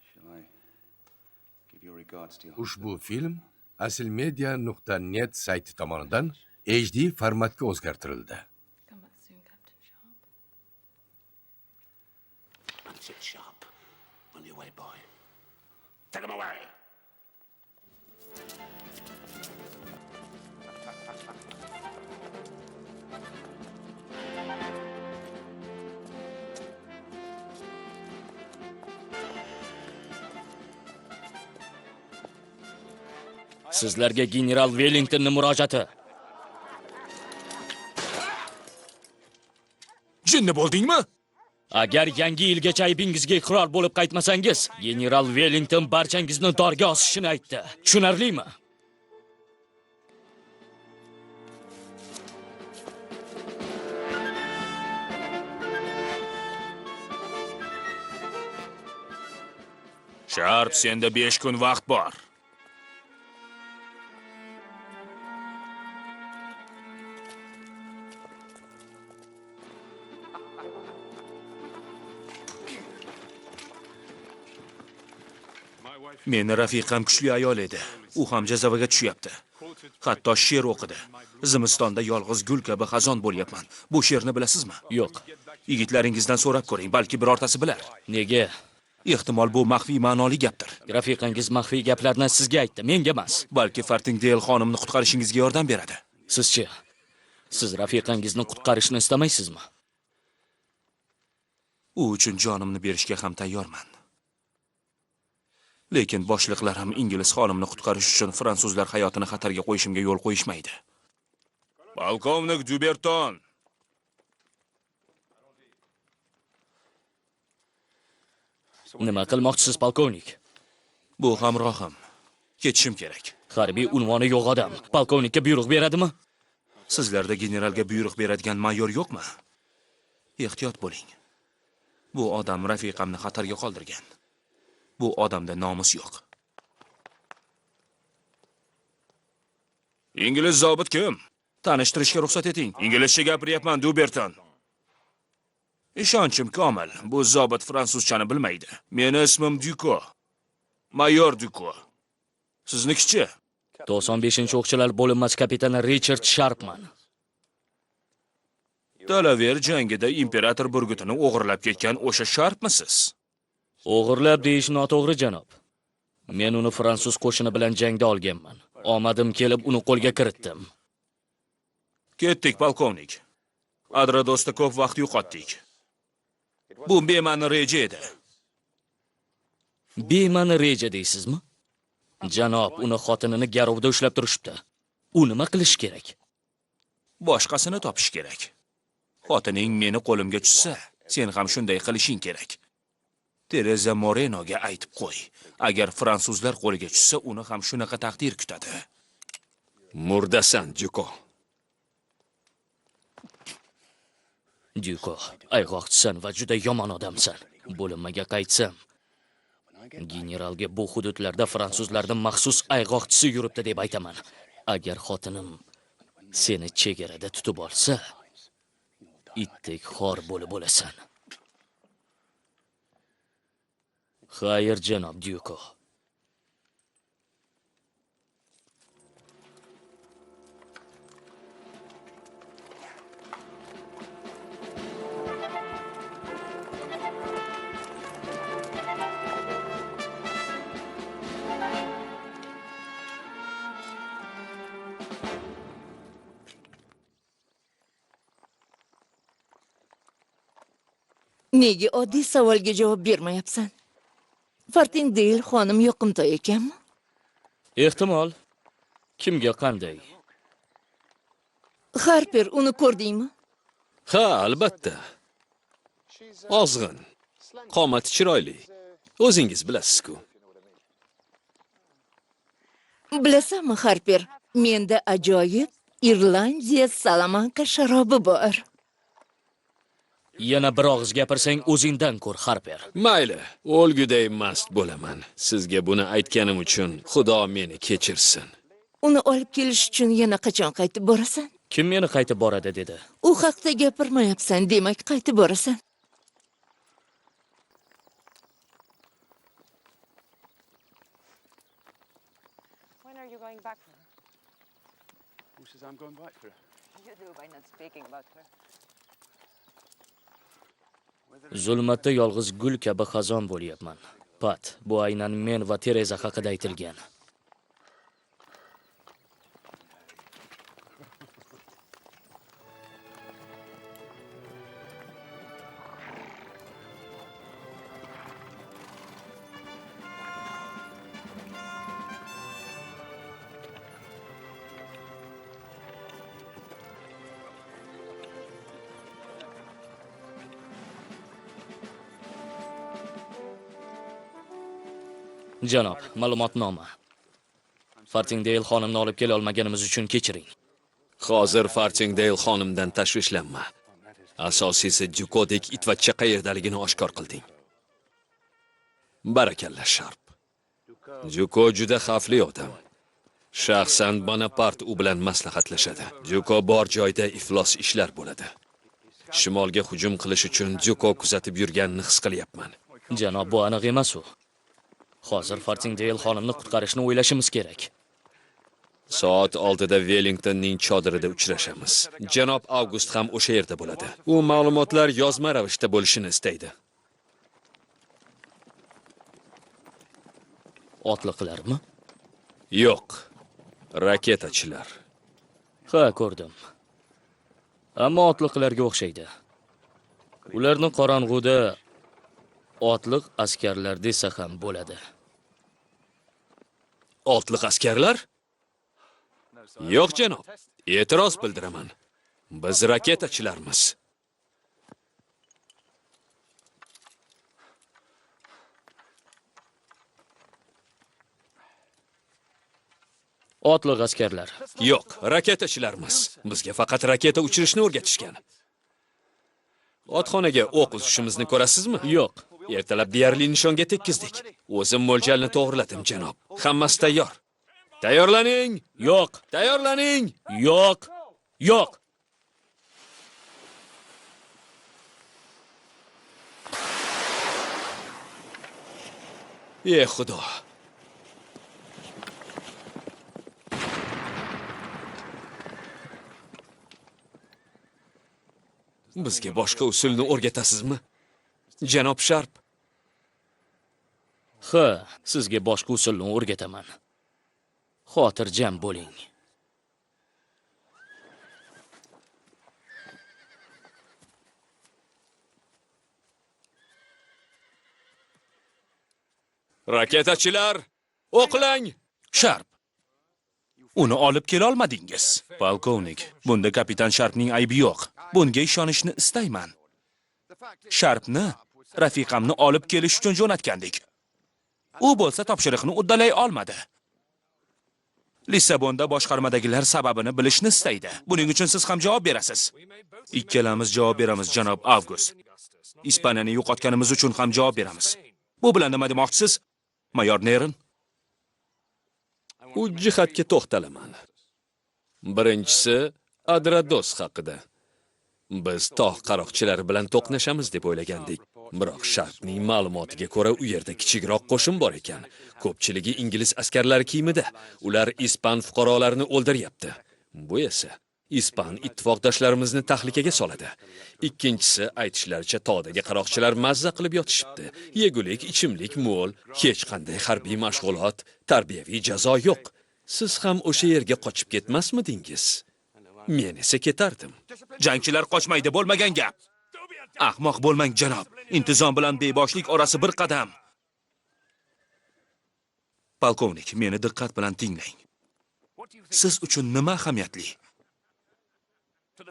Shall I give your regards to your Ushbu film aslmedia.net sayti tomonidan HD formatga o'zgartirildi. Come back soon, Captain Sharp. That's it, Sharp. On your way, boy. Take him away! Sizlarga general Wellingtonni murojaati. Jinni bo'ldingmi? Agar yangi yilgacha aybingizga iqror bo'lib qaytmasangiz, general Wellington barchangizni dorga osishini aytdi. Tushunarlimi? Sharp, senda 5 kun vaqt bor. Meni rafiqam kuchli ayol edi. U ham jazavaga tushyapti. Hatto she'r o'qidi. Zimistonda yolg'iz gul kabi xazon bo'lyapman. Bu she'rni bilasizmi? Yo'q. Yigitlaringizdan so'rab ko'ring, balki birortasi bilar. Nega? Ehtimol bu maxfiy ma'noli gapdir. Rafiqangiz maxfiy gaplarni sizga aytdi, menga emas. Balki Fartingdale xonimni qutqarishingizga yordam beradi. Sizchi? Siz rafiqangizni qutqarishni istamaysizmi? U uchun jonimni berishga ham tayyorman. Lekin boshliqlarim ingliz xonimni qutqarish uchun fransuzlar hayotini xatarga qo'yishimga yo'l qo'yishmaydi. Polkovnik Duberton. Nima qilmoqchisiz, polkovnik? Bu hamrohim. Ketishim kerak. Harbiy unvoni yo'q odam polkovnikka buyruq beradimi? Sizlarda generalga buyruq beradigan mayor yo'qmi? Ehtiyot bo'ling. Bu odam rafiqamni xatarga qoldirgan. Bu odamda nomus yo'q. Ingliz zobit kim? Tanishtirishga ruxsat eting. Inglizcha gapiryapman, Duberton. Ishonchim komil, bu zobit fransuzchani bilmaydi. Meni ismim Duko. Mayor Duko. Siznikichi? 95-o'qchilar bo'linmasi kapitani Richard Sharpman. Dalaver jangida imperator burgutini o'g'irlab ketgan o'sha Sharpmisiz? O'g'irlab deyish noto'g'ri, janob. Men uni fransuz qo'shini bilan jangda olganman. Omadim kelib uni qo'lga kiritdim. Ketdik, polkovnik. Adradosda ko'p vaqt yo'qotdik. Bu bema'ni reja edi. Bema'ni reja deysizmi? Janob, uni xotinini garovda ushlab turishibdi. U nima qilish kerak? Boshqasini topish kerak. Xotining meni qo'limga tushsa, sen ham shunday qilishing kerak. Tereza Morenoga aytib qo'y. Agar fransuzlar qo'liga tushsa, uni ham shunaqa taqdir kutadi. Murdasan, Duko. Duko, ayg'oqchisan va juda yomon odamsan. Bo'linmaga qaytsam, generalga bu hududlarda fransuzlarning maxsus ayg'oqchisi yuribdi deb aytaman. Agar xotinim seni chegarada tutib olsa, itdek xor bo'lib o'lasan. Xayr, janob Duko. Nega oddiy savolga javob bermayapsan? Fartingdale xonim yoqimtoy ekanmi? Ehtimol. Kimga qanday? Harper, uni ko'rdingmi? Ha, albatta. Ozg'in, qomati chiroyli. O'zingiz bilasiz-ku. Bilasanmi, Harper, menda ajoyib Irlandiya Salamanka sharobi bor. Yana bir og'iz gapirsang o'zingdan ko'r, Harper. Mayli, o'lguday mast bo'laman. Sizga buni aytganim uchun Xudo meni kechirsin. Uni olib kelish uchun yana qachon qaytib borasan? Kim meni qaytib boradi dedi? U haqda gapirmayapsan, demak qaytib borasan. When are you going back for her? Who says I'm going back for her? You do by not speaking about her. Zulmatda yolg'iz gul kabi xazon bo'lyapman. Pat, bu aynan men va Tereza haqida aytilgan. Janob, ma'lumotnoma. Fartingdale xonimni olib kela olmaganimiz uchun kechiring. Hozir Fartingdale xonimdan tashvishlanma. Asosiysi Dyukodek itvachcha qayerdaligini oshkor qilding. Barakalla, Sharp. Dyuko juda xavfli odam. Shaxsan Bonapart u bilan maslahatlashadi. Dyuko bor joyda iflos ishlar bo'ladi. Shimolga hujum qilish uchun Dyuko kuzatib yurganini his qilyapman. Janob, bu aniq emas u. Hozir Fartingdale xonimni qutqarishni o'ylashimiz kerak. Soat 6da Wellingtonning chodirida uchrashamiz. Janob Avgust ham o'sha yerda bo'ladi. U ma'lumotlar yozma ravishda bo'lishini istaydi. Otliqlarmi? Yo'q. Raketachilar. Ha, ko'rdim. Ammo otliqlarga o'xshaydi. Ularni qorong'uda otliq askarlar desa ham bo'ladi. Otliq askarlar? Yo'q, janob. E'tiroz bildiraman. Biz raketachilarmiz. Otliq askarlar. Yo'q, raketachilarmiz. Bizga faqat raketa uchirishni o'rgatishgan. Otxonaga o'q uzishimizni ko'rasizmi? Yo'q. Ertalab deyarli nishonga tekkizdik. O'zim mo'ljalni to'g'riladim, janob. Hammasi tayyor. Tayyorlaning! Yo'q. Tayyorlaning! Yo'q. Yo'q. Ey Xudo! Bizga boshqa usulni o'rgatasizmi? Janob Sharp. Ha, sizga boshqa usulni o'rgataman. Xotirjam bo'ling. Raketachilar, o'qlang! Sharp. Uni olib kela olmadingiz. Polkovnik, bunda kapitan Sharpning aybi yo'q. Bunga ishonishni istayman. Sharpni rafiqamni olib kelish uchun jo'natgandik. U bo'lsa topshiriqni uddalay olmadi. Lissabonda boshqarmadagilar sababini bilishni istaydi. Buning uchun siz ham javob berasiz. Ikkalamiz javob beramiz, janob Avgust. Ispaniyani yo'qotganimiz uchun ham javob beramiz. Bu bilan nima demoqchisiz, mayor Nerin? Uch jihatga to'xtalaman. Birinchisi Adrados haqida. Biz tog' qaroqchilari bilan to'qnashamiz deb o'ylagandik. Biroq Sharpning ma'lumotiga ko'ra u yerda kichikroq qo'shin bor ekan. Ko'pchiligi ingliz askarlari kiyimida. Ular ispan fuqarolarini o'ldiryapti. Bu esa ispan ittifoqdoshlarimizni tahlikaga soladi. Ikkinchisi, aytishlaricha tog'dagi qaroqchilar mazza qilib yotishibdi. Yegulik, ichimlik mo'l, hech qanday harbiy mashg'ulot, tarbiyaviy jazo yo'q. Siz ham o'sha yerga qochib ketmasmidingiz? Men esa ketardim. Jangchilar qochmaydi, bo'lmagan gap. Ahmoq bo'lmang, janob. Intizom bilan beboshlik orasi bir qadam. Polkovnik, meni diqqat bilan tinglang. Siz uchun nima ahamiyatli?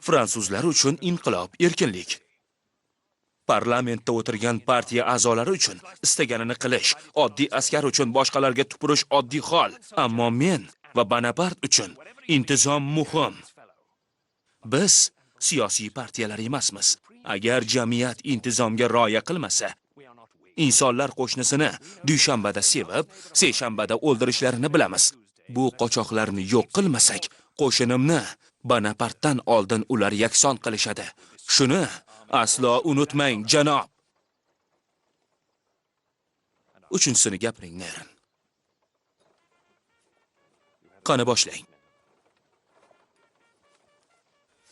Fransuzlar uchun inqilob, erkinlik. Parlamentda o'tirgan partiya a'zolari uchun istaganini qilish, oddiy askar uchun boshqalarga tupurish oddiy hol. Ammo men va Bonapart uchun intizom muhim. Biz siyosiy partiyalar emasmiz. Agar jamiyat intizomga rioya qilmasa, insonlar qo'shnisini dushanbada sevib, seshanbada o'ldirishlarini bilamiz. Bu qochoqlarni yo'q qilmasak, qo'shinimni Bonapartdan oldin ular yakson qilishadi. Shuni aslo unutmang, janob. Uchinchisini gapiring, Nerin. Qani boshlang.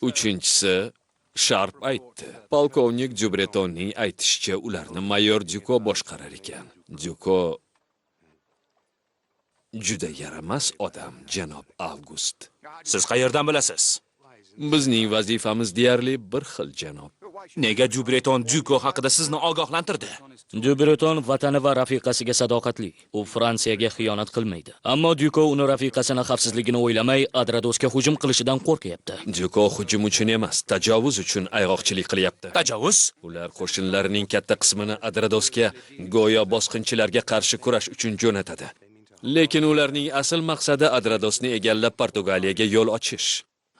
Uchinchisi, Sharp aytdi. Polkovnik Dubretonning aytishicha, ularni mayor Dyuko boshqarar ekan. Dyuko juda yaramas odam, janob Avgust. Siz qayerdan bilasiz? Bizning vazifamiz deyarli bir xil, janob. Nega Dubreton Dyuko haqida sizni ogohlantirdi? Dubreton vatani va rafiqasiga sadoqatli. U Fransiyaga xiyonat qilmaydi. Ammo Dyuko uni rafiqasini xavfsizligini o'ylamay, Adradosga hujum qilishidan qo'rqyapti. Dyuko hujum uchun emas, tajovuz uchun ayg'oqchilik qilyapti. Tajovuz? Ular qo'shinlarining katta qismini Adradosga go'yo bosqinchilarga qarshi kurash uchun jo'natadi. Lekin ularning asl maqsadi Adradosni egallab Portugaliyaga yo'l ochish.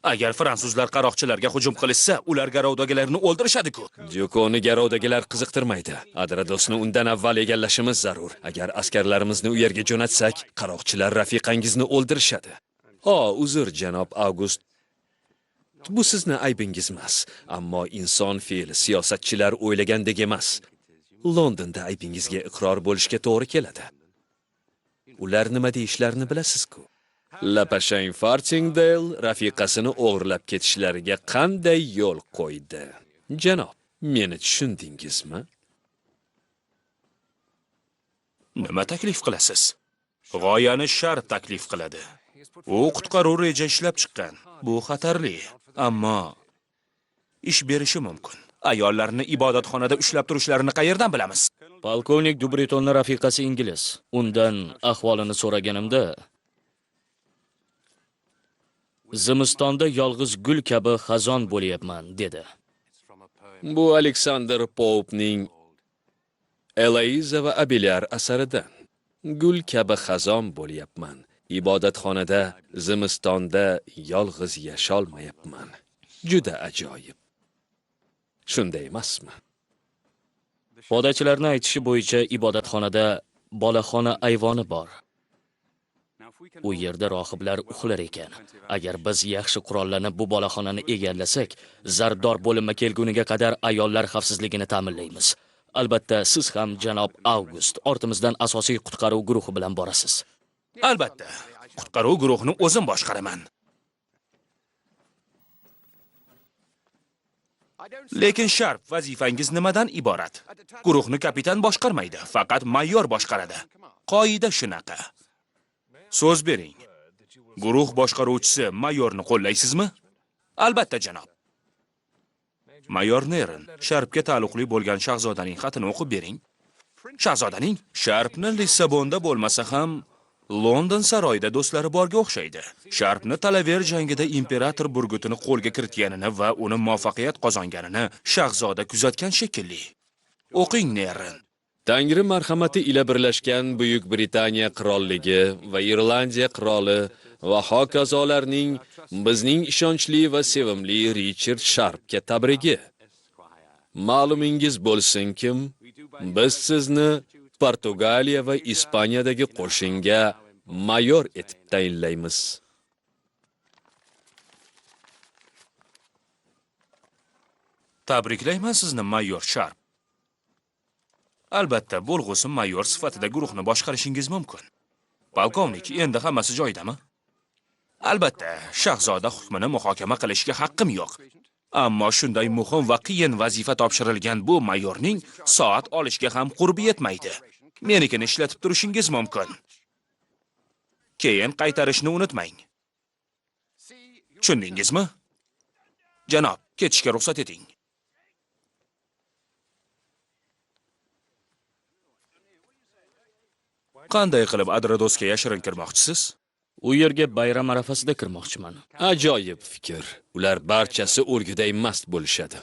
Agar fransuzlar qaroqchilarga hujum qilishsa, ular garovdagilarni o'ldirishadi-ku. Dyukoni garovdagilar qiziqtirmaydi. Adradosni undan avval egallashimiz zarur. Agar askarlarimizni u yerga jo'natsak, qaroqchilar rafiqangizni o'ldirishadi. O, uzr, janob Avgust. Bu sizni aybingiz emas, ammo inson fe'li siyosatchilar o'ylagandek emas. Londonda aybingizga iqror bo'lishga to'g'ri keladi. Ular nima deyishlarini bilasiz-ku. Lapashang Fartingdale rafiqasini o'g'irlab ketishlariga qanday yo'l qo'ydi? Janob, meni tushundingizmi? Nima taklif qilasiz? G'oyani Sharp taklif qiladi. U qutqaruv reja ishlab chiqqan. Bu xatarli, ammo ish berishi mumkin. Ayollarni ibodatxonada ushlab turishlarini qayerdan bilamiz? Polkovnik Dubretonning rafiqasi ingliz. Undan ahvolini so'raganimda, zimistonda yolg'iz gul kabi xazon bo'lyapman, dedi. Bu Aleksandr Poupning Eloiza va Abelyar asaridan. Gul kabi xazon bo'lyapman. Ibodatxonada zimistonda yolg'iz yasholmayapman. Juda ajoyib. Shunday emasmi? Podachilarning aytishi bo'yicha ibodatxonada bolaxona ayvoni bor. U yerda rohiblar uxlar ekan. Agar biz yaxshi qurollanib bu bolaxonani egallasak, zarbdor bo'linma kelguniga qadar ayollar xavfsizligini ta'minlaymiz. Albatta, siz ham janob Avgust ortimizdan asosiy qutqaruv guruhi bilan borasiz. Albatta, qutqaruv guruhini o'zim boshqaraman. Lekin Sharp, vazifangiz nimadan iborat? Guruhni kapitan boshqarmaydi, faqat mayor boshqaradi. Qoida shunaqa. So'z bering. Guruh boshqaruvchisi mayorni qo'llaysizmi? Albatta, janob. Mayor Nerin, Sharpga taalluqli bo'lgan shahzodaning xatini o'qib bering. Shahzodaning? Sharpni Lissabonda bo'lmasa ham London saroyida do'stlari borga o'xshaydi. Sharpni Talaver jangida imperator burgutini qo'lga kiritganini va uni muvaffaqiyat qozonganini shahzoda kuzatgan shekilli. O'qing, Nerin. Tangri marhamati ila birlashgan Buyuk Britaniya qirolligi va Irlandiya qiroli va hokazolarning bizning ishonchli va sevimli Richard Sharpga tabrigi. Ma'lumingiz bo'lsinkim, biz sizni Portugaliya va Ispaniyadagi qo'shinga mayor etib tayinlaymiz. Tabriklayman sizni, mayor Sharp. Albatta, bo'lg'usi mayor sifatida guruhni boshqarishingiz mumkin. Polkovnik, endi hammasi joyidami? Albatta, shahzoda hukmini muhokama qilishga haqqim yo'q. Ammo shunday muhim va qiyin vazifa topshirilgan bu mayorning soat olishga ham qurbi yetmaydi. Menikini ishlatib turishingiz mumkin. Keyin qaytarishni unutmang. Tushundingizmi? Janob, ketishga ruxsat eting. Qanday qilib Adradosga yashirin kirmoqchisiz? U yerga bayram arafasida kirmoqchiman. Ajoyib fikr. Ular barchasi o'lguday mast bo'lishadi.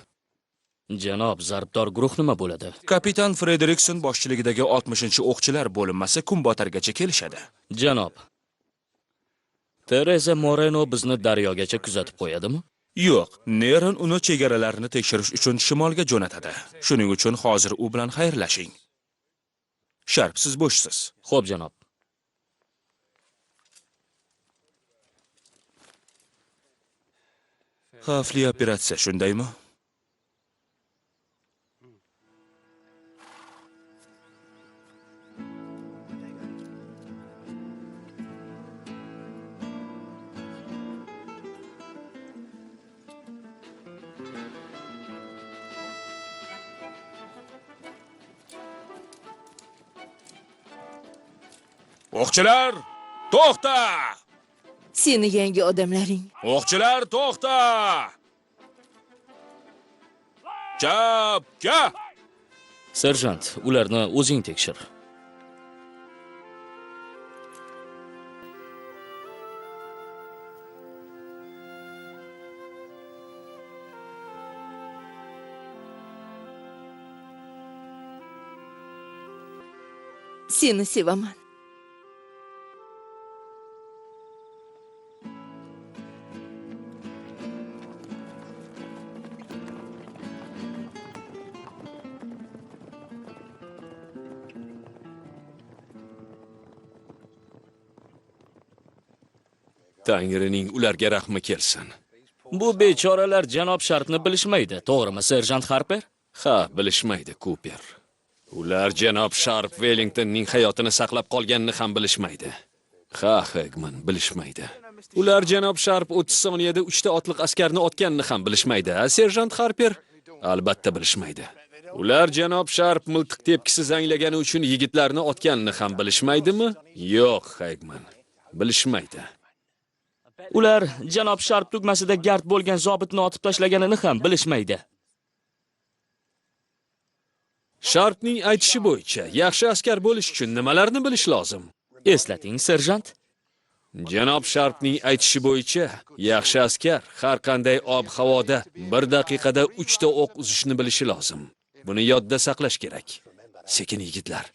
Janob, zarbdor guruh nima bo'ladi? Kapitan Frederikson boshchiligidagi 60-o'qchilar bo'linmasi kunbotargacha kelishadi. Janob, Teresa Moreno bizni daryogacha kuzatib qo'yadimi? Yo'q, Neron uni chegaralarni tekshirish uchun shimolga jo'natadi. Shuning uchun hozir u bilan xayrlashing. Sharp, siz bo'shsiz. Xo'p, janob. Xavfli operatsiya, shundaymi? O'qchilar, to'xta! Seni yangi odamlaring. O'qchilar, to'xta! Chapga! Serjant, ularni o'zing tekshir. Seni sevaman. Tangrining ularga rahmi kelsin. Bu bechoralar janob Sharpni bilishmaydi, to'g'rimi, serjant Harper? Ha, bilishmaydi, Cooper. Ular janob Sharp Wellingtonning hayotini saqlab qolganini ham bilishmaydi. Ha, Hegman, bilishmaydi. Ular janob Sharp 30 soniyada 3 ta otliq askarni otganini ham bilishmaydi, a serjant Harper? Albatta bilishmaydi. Ular janob Sharp miltiq tepkisi zanglagani uchun yigitlarni otganini ham bilishmaydimi? Yo'q, Hegman, bilishmaydi. Ular janob Sharp tugmasida gard bo'lgan zobitni otib tashlaganini ham bilishmaydi. Sharpning aytishi bo'yicha, yaxshi askar bo'lish uchun nimalarni bilish lozim? Eslating, serjant. Janob Sharpning aytishi bo'yicha, yaxshi askar har qanday ob-havoda 1 daqiqada 3 ta o'q uzishni bilishi lozim. Buni yodda saqlash kerak. Sekin yigitlar,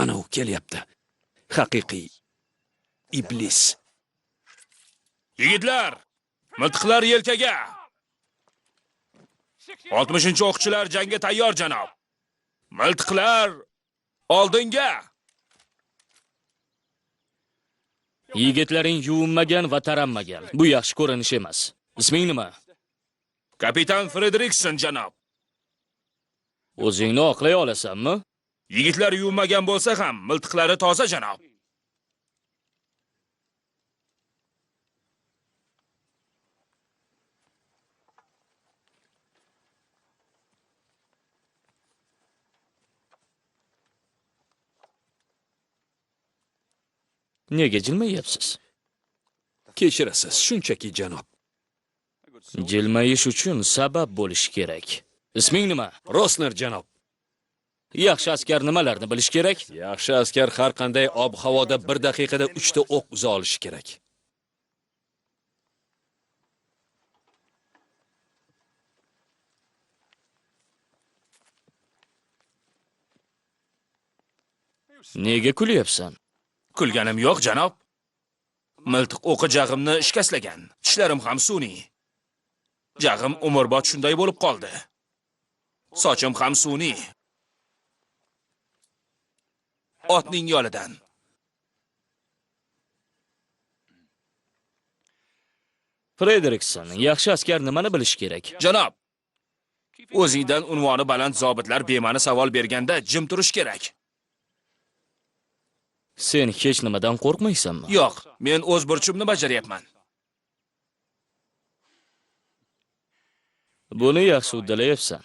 ana u kelyapti. Haqiqiy iblis. Yigitlar, miltiqlar yelkaga. 60-o'qchilar jangga tayyor, janob. Miltiqlar oldinga. Yigitlaring yuvinmagan va taranmagan. Bu yaxshi ko'rinish emas. Isming nima? Kapitan Frederikson, janob. O'zingni oqlay olasanmi? Yigitlar yuvinmagan bo'lsa ham, miltiqlari toza, janob. Nega jilmayapsiz? Kechirasiz, shunchaki janob. Jilmayish uchun sabab bo'lishi kerak. Isming nima? Rosner, janob. Yaxshi askar nimalarni bilish kerak? Yaxshi askar har qanday ob-havoda 1 daqiqada 3 ta o'q uza olishi kerak. Nega kulyapsan? Kulganim yo'q, janob. Miltiq o'qi jag'imni shikastlagan. Tishlarim ham sun'iy. Jag'im umrbod shunday bo'lib qoldi. Sochim ham sun'iy. Otning yolidan. Frederikson, yaxshi askar nimani bilish kerak? Janob, o'zingdan unvoni baland zobitlar bema'ni savol berganda jim turish kerak. Sen hech nimadan qo'rqmaysanmi? Yo'q, men o'z burchimni bajaryapman. Buni yaxshi uddalayapsan.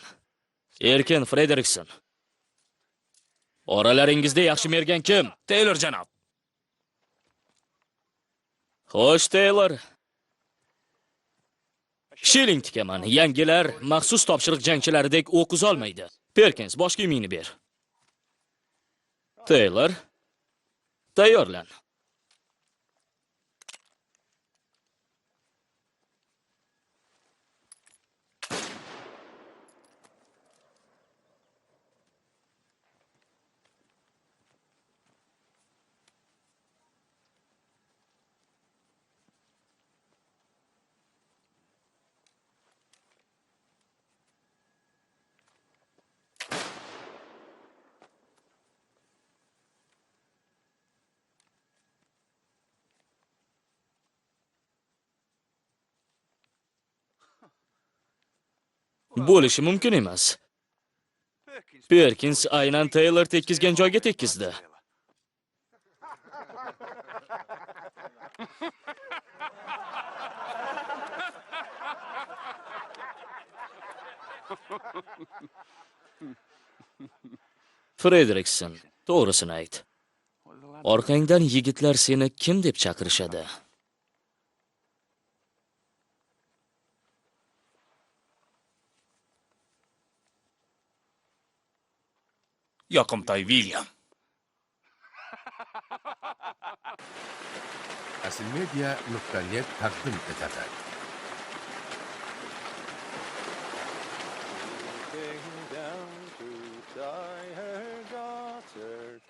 Erkin Frederikson. Oralaringizda yaxshi mergan kim? Taylor, janob. Xo'sh, Taylor. Shilling tikaman. Yangilar maxsus topshiriq jangchilaridek o'q uza olmaydi. Perkins, bosh kiyimingni ber. Taylor, tayyorlan. Bo'lishi mumkin emas. Perkins aynan Taylor tekkizgan joyga tekkizdi. Frederikson, to'g'risini ayt. Orqangdan yigitlar seni kim deb chaqirishadi? Yoqimtoy William. Asilmedia.net taqdim etadi.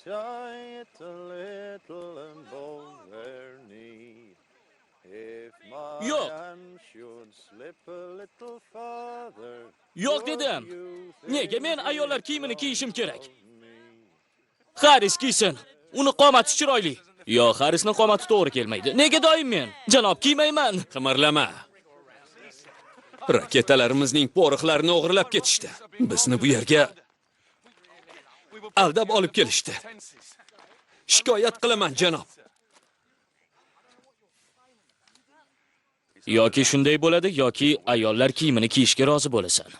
Tie it a little above her knee. If my hand should slip a little further. Yo'q dedim. Nega men ayollar kiyimini kiyishim kerak? Harris kiysin. Uni qomati chiroyli. Yo'q, Harrisning qomati to'g'ri kelmaydi. Nega doim men? Janob, kiymayman. Qimirlama. Raketalarimizning poroxlarini o'g'irlab ketishdi. Bizni bu yerga aldab olib kelishdi. Shikoyat qilaman, janob. Yoki shunday bo'ladi, yoki ayollar kiyimini kiyishga rozi bo'lasan.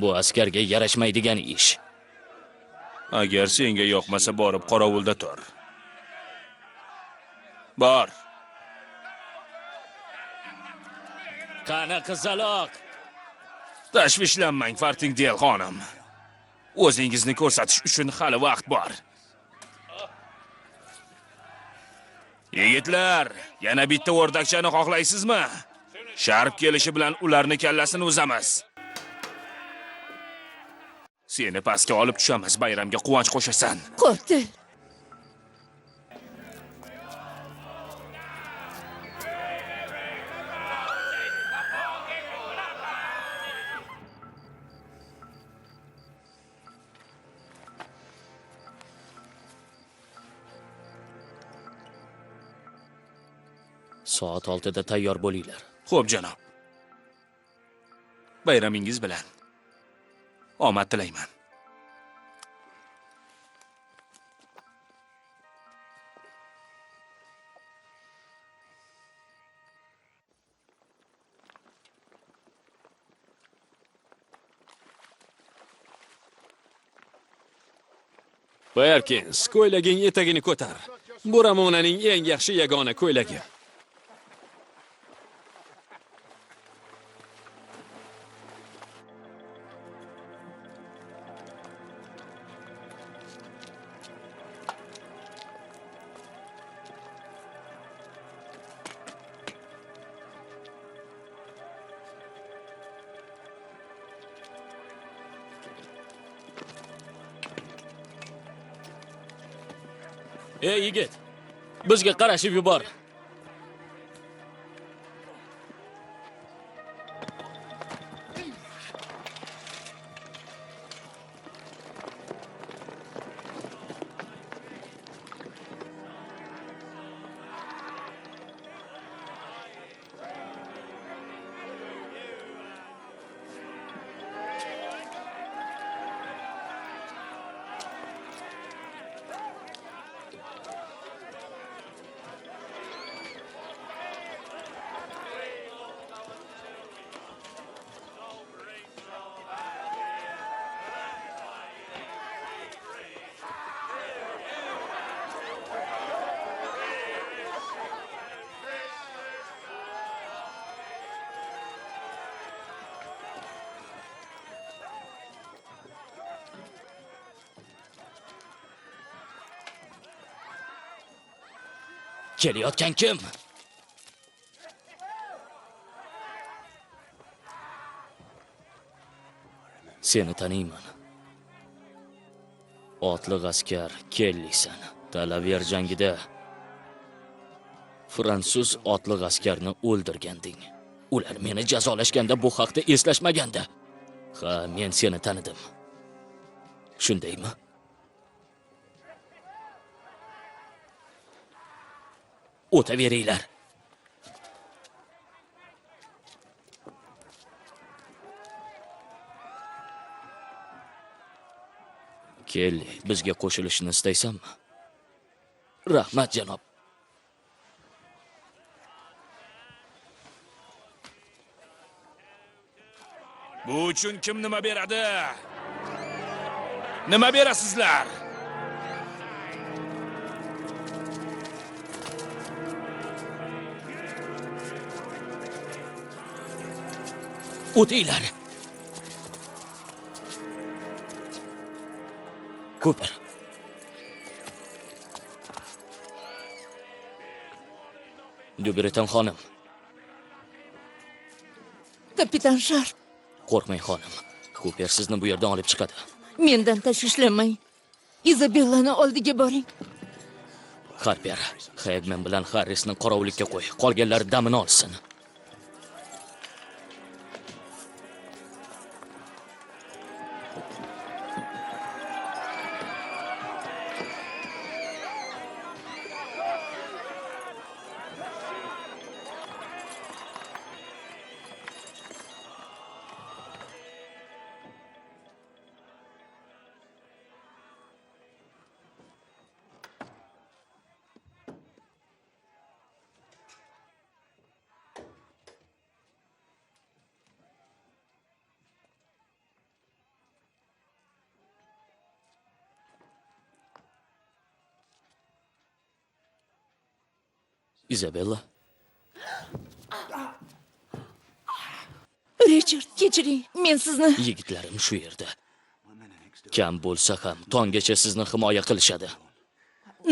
Bu askarga yarashmaydigan ish. Agar senga yoqmasa borib qorovulda tur. Bor. Qani qizaloq? Tashvishlanmang, Fartingdale xonim. O'zingizni ko'rsatish uchun hali vaqt bor. Yigitlar, yana bitta o'rdakchani xohlaysizmi? Sharp kelishi bilan ularni kallasini uzamiz. Seni pastga olib tushamiz, bayramga quvonch qo'shasan. Qotil. Soat 6da tayyor bo'linglar. Xo'p, janob. Bayramingiz bilan. Omad tilayman. Perkins, ko'ylaging etagini ko'tar. Bu Ramonaning eng yaxshi yagona ko'ylagi. Ey yigit, bizga qarashib yubor. Kelayotgan kim? Seni taniyman. Otliq askar Kellisan. Talaver jangida fransuz otliq askarni o'ldirganding. Ular meni jazolashganda bu haqda eslashmaganda. Ha, men seni tanidim. Shundaymi? O'taveringlar. Kelli, bizga qo'shilishni istaysanmi? Rahmat, janob. Bu uchun kim nima beradi? Nima berasizlar? O'tinglar. Cooper. Dubreton xonim. Kapitan Sharp. Qo'rqmang xonim. Cooper sizni bu yerdan olib chiqadi. Mendan tashvishlanmang. Izabellani oldiga boring. Harper, Hegman bilan Harrisni qorovullikka qo'y. Qolganlar damini olsin. Izabella. Richard, kechiring, men sizni... Yigitlarim shu yerda. Kam bo'lsa ham tonggacha sizni himoya qilishadi.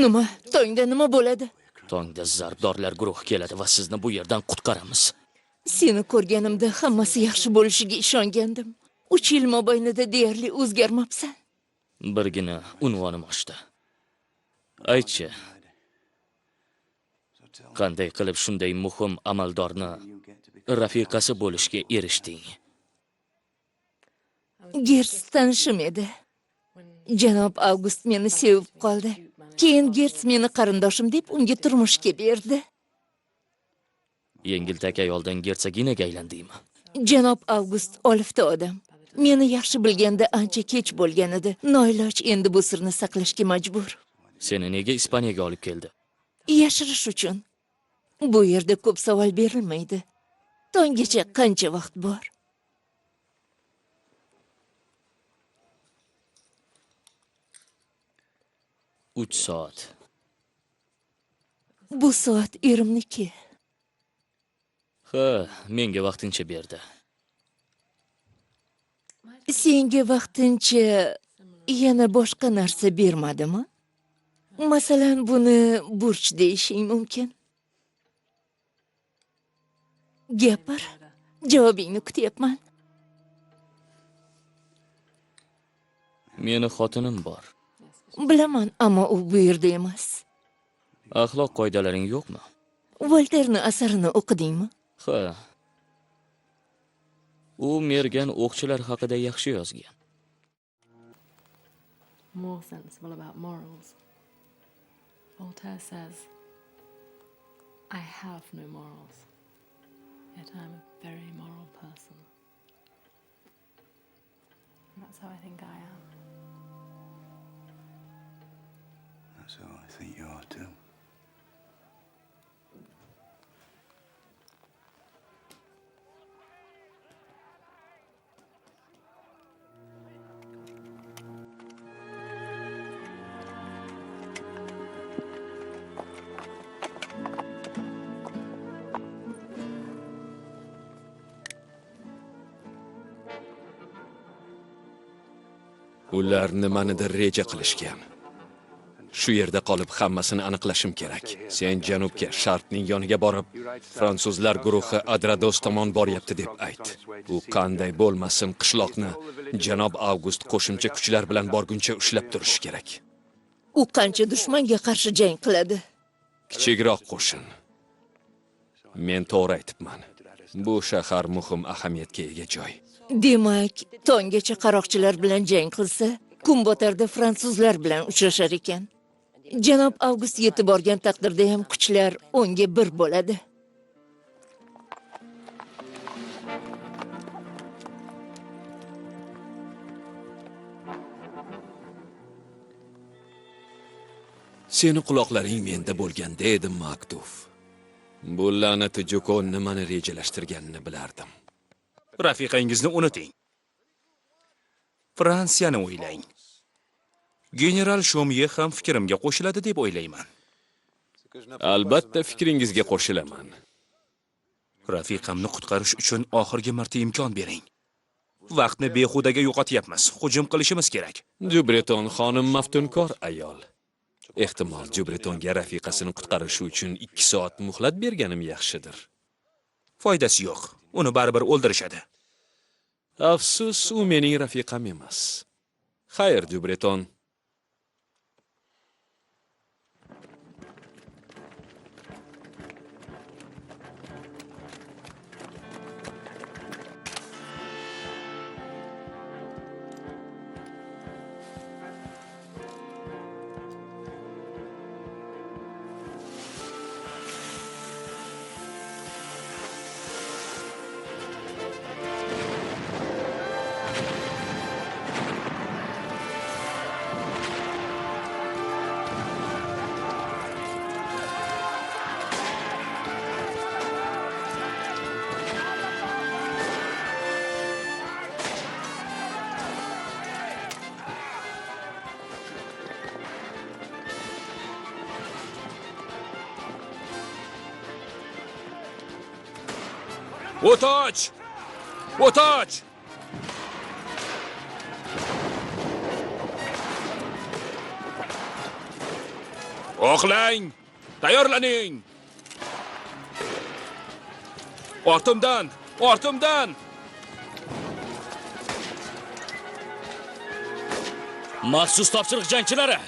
Nima? Tongda nima bo'ladi? Tongda zarbdorlar guruhi keladi va sizni bu yerdan qutqaramiz. Seni ko'rganimda hammasi yaxshi bo'lishiga ishongandim. 3 yil mobaynida deyarli o'zgarmabsan. Birgina unvonim oshdi. Aytchi, qanday qilib shunday muhim amaldorni rafiqasi bo'lishga erishding? Gerts tanishim edi. Janob Avgust meni sevib qoldi. Keyin Gerts meni qarindoshim deb unga turmushga berdi. Yengiltak ayoldan gersoginaga aylandingmi? Janob Avgust olifta odam. Meni yaxshi bilganda ancha kech bo'lgan edi. Noiloj endi bu sirni saqlashga majbur. Seni nega Ispaniyaga olib keldi? Yashirish uchun. Bu yerda ko'p savol berilmaydi. Tonggacha qancha vaqt bor? Uch soat. Bu soat erimniki. Ha, menga vaqtincha berdi. Senga vaqtincha yana boshqa narsa bermadimi? Masalan, buni burch deyishing mumkin. Gapir, javobingni kutyapman. Meni xotinim bor. Bilaman, ammo u bu yerda emas. Axloq qoidalaring yo'qmi? Volterni asarini o'qidingmi? Ha. U mergan o'qchilar haqida yaxshi yozgan. More sensible about morals. Voltaire says, I have no morals, yet I'm a very moral person. And that's how I think I am. That's how I think you are too. Ular nimanidir reja qilishgan. Shu yerda qolib hammasini aniqlashim kerak. Sen janubga, Sharpning yoniga borib, fransuzlar guruhi Adrados tomon boryapti deb ayt. U qanday bo'lmasin qishloqni janob Avgust qo'shimcha kuchlar bilan borguncha ushlab turishi kerak. U qancha dushmanga qarshi jang qiladi? Kichikroq qo'shin. Men to'g'ri aytibman. Bu shahar muhim ahamiyatga ega joy. Demak, tonggacha qaroqchilar bilan jang qilsa, kunbotarda fransuzlar bilan uchrashar ekan. Janob Avgust yetib borgan taqdirda ham kuchlar 10ga 1 bo'ladi. Seni quloqlaring menda bo'lganda edi, Maktuf. Bu la'nati Jukon nimani rejalashtirganini bilardim. Rafiqangizni unuting. Fransiyani o'ylang. General Shomye ham fikrimga qo'shiladi deb o'ylayman. Albatta fikringizga qo'shilaman. Rafiqamni qutqarish uchun oxirgi marta imkon bering. Vaqtni behudaga yo'qotyapmiz. Hujum qilishimiz kerak. Dubreton xonim maftunkor ayol. Ehtimol Dubretonga rafiqasini qutqarishi uchun 2 soat muhlat berganim yaxshidir. Foydasi yo'q. Uni baribir o'ldirishadi. Afsus, u mening rafiqam emas. Xayr, Dubreton. O't och! O't och! O'qlang! Tayyorlaning! Ortimdan! Ortimdan! Maxsus topshiriq jangchilari!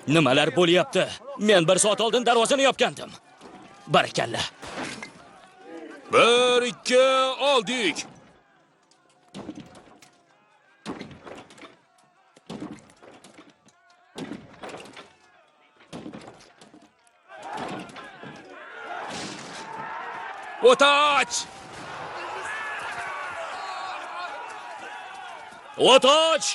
Nimalar bo'lyapti? Men 1 soat oldin darvozani yopgandim. Barakalla. 1 2 oldik. O't och! O't och!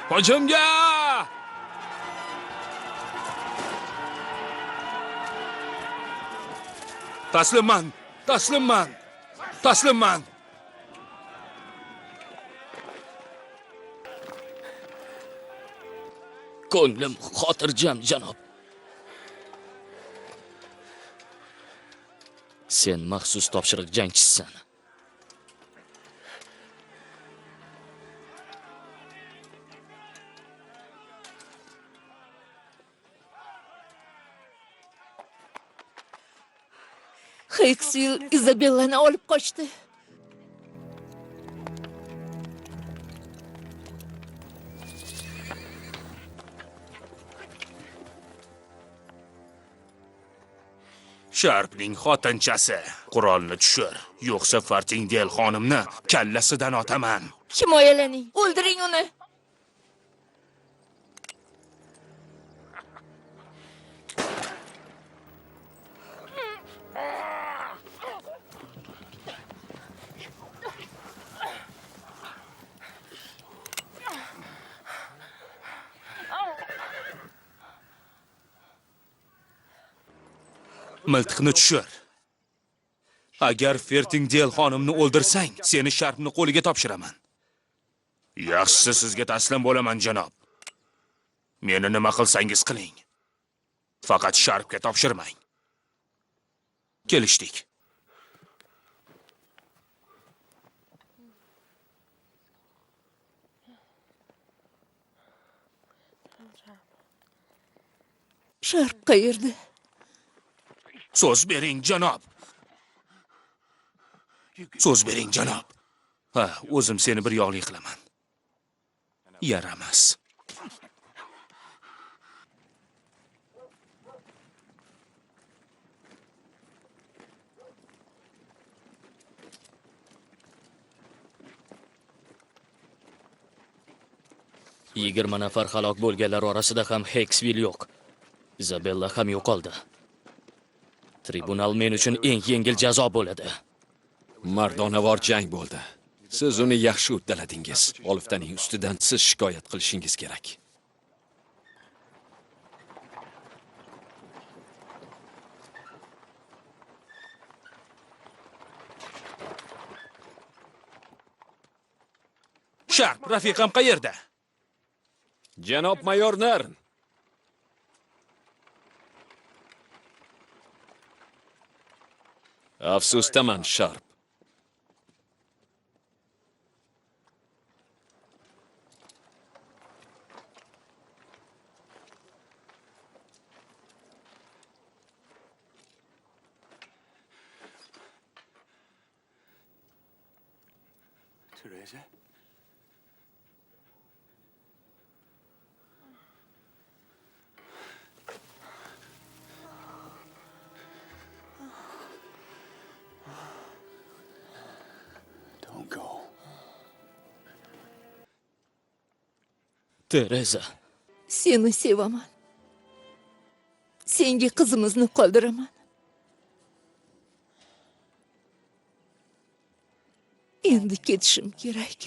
Hujumga! Taslimman, taslimman, taslimman. Ko'nglim xotirjam, janob. Sen maxsus topshiriq jangchisisan. Heksvil Izabellani olib qochdi. Sharpning xotinchasi, qurolni tushir, yo'qsa Fartingdel xonimni kallasidan otaman. Himoyalaning, o'ldiring uni. Miltiqni tushir. Agar Fertingdel xonimni o'ldirsang, seni Sharpni qo'liga topshiraman. Yaxshisi sizga taslim bo'laman, janob. Meni nima qilsangiz qiling. Faqat Sharpga topshirmang. Kelishdik. Sharp qayerda? So'z bering, janob. So'z bering, janob. Ha, o'zim seni bir yoqli qilaman. Yaramas. Yigirma nafar halok bo'lganlar orasida ham Heksvil yo'q. Izabella ham yo'qoldi. Tribunal men uchun eng yengil jazo bo'ladi. Mardonavor jang bo'ldi. Siz uni yaxshi uddaladingiz. Oliftaning ustidan siz shikoyat qilishingiz kerak. Sharp, rafiqam qayerda? Janob mayor Narn. Afsusdaman, Sharp. Teresa? Don't go. Teresa. Seni sevaman. Senga qizimizni qoldiraman. Endi ketishim kerak.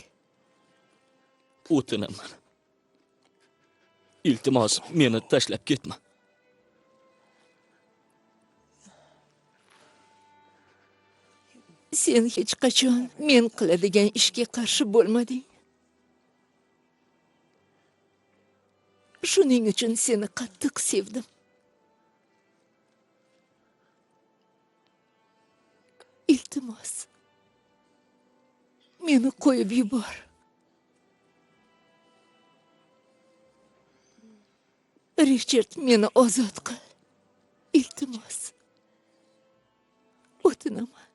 O'tinaman. Iltimos, meni tashlab ketma. Sen hech qachon men qiladigan ishga qarshi bo'lmading. Shuning uchun seni qattiq sevdim. Iltimos, meni qo'yib yubor. Richard, meni ozod qil. Iltimos. O'tinaman.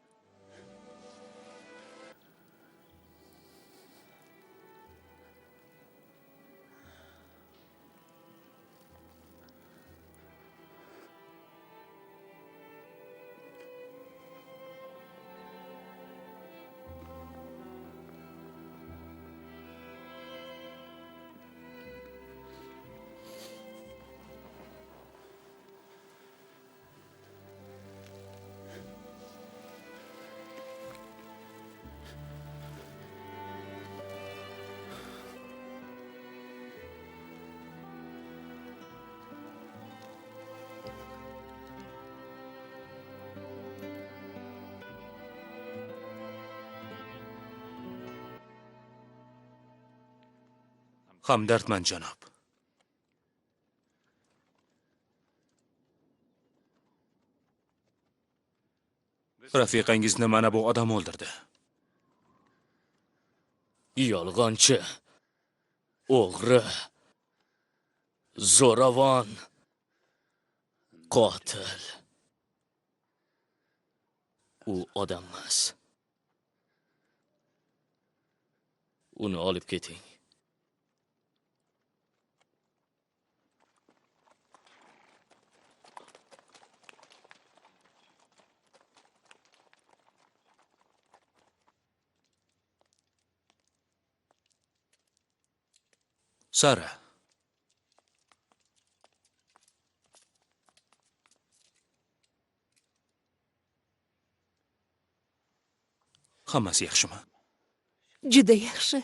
Hamdardman, janob. Rafiqangizni mana bu odam o'ldirdi. Yolg'onchi, o'g'ri, zo'ravon, qotil. U odam emas. Uni olib keting. Sara. Hammasi yaxshimi? Juda yaxshi.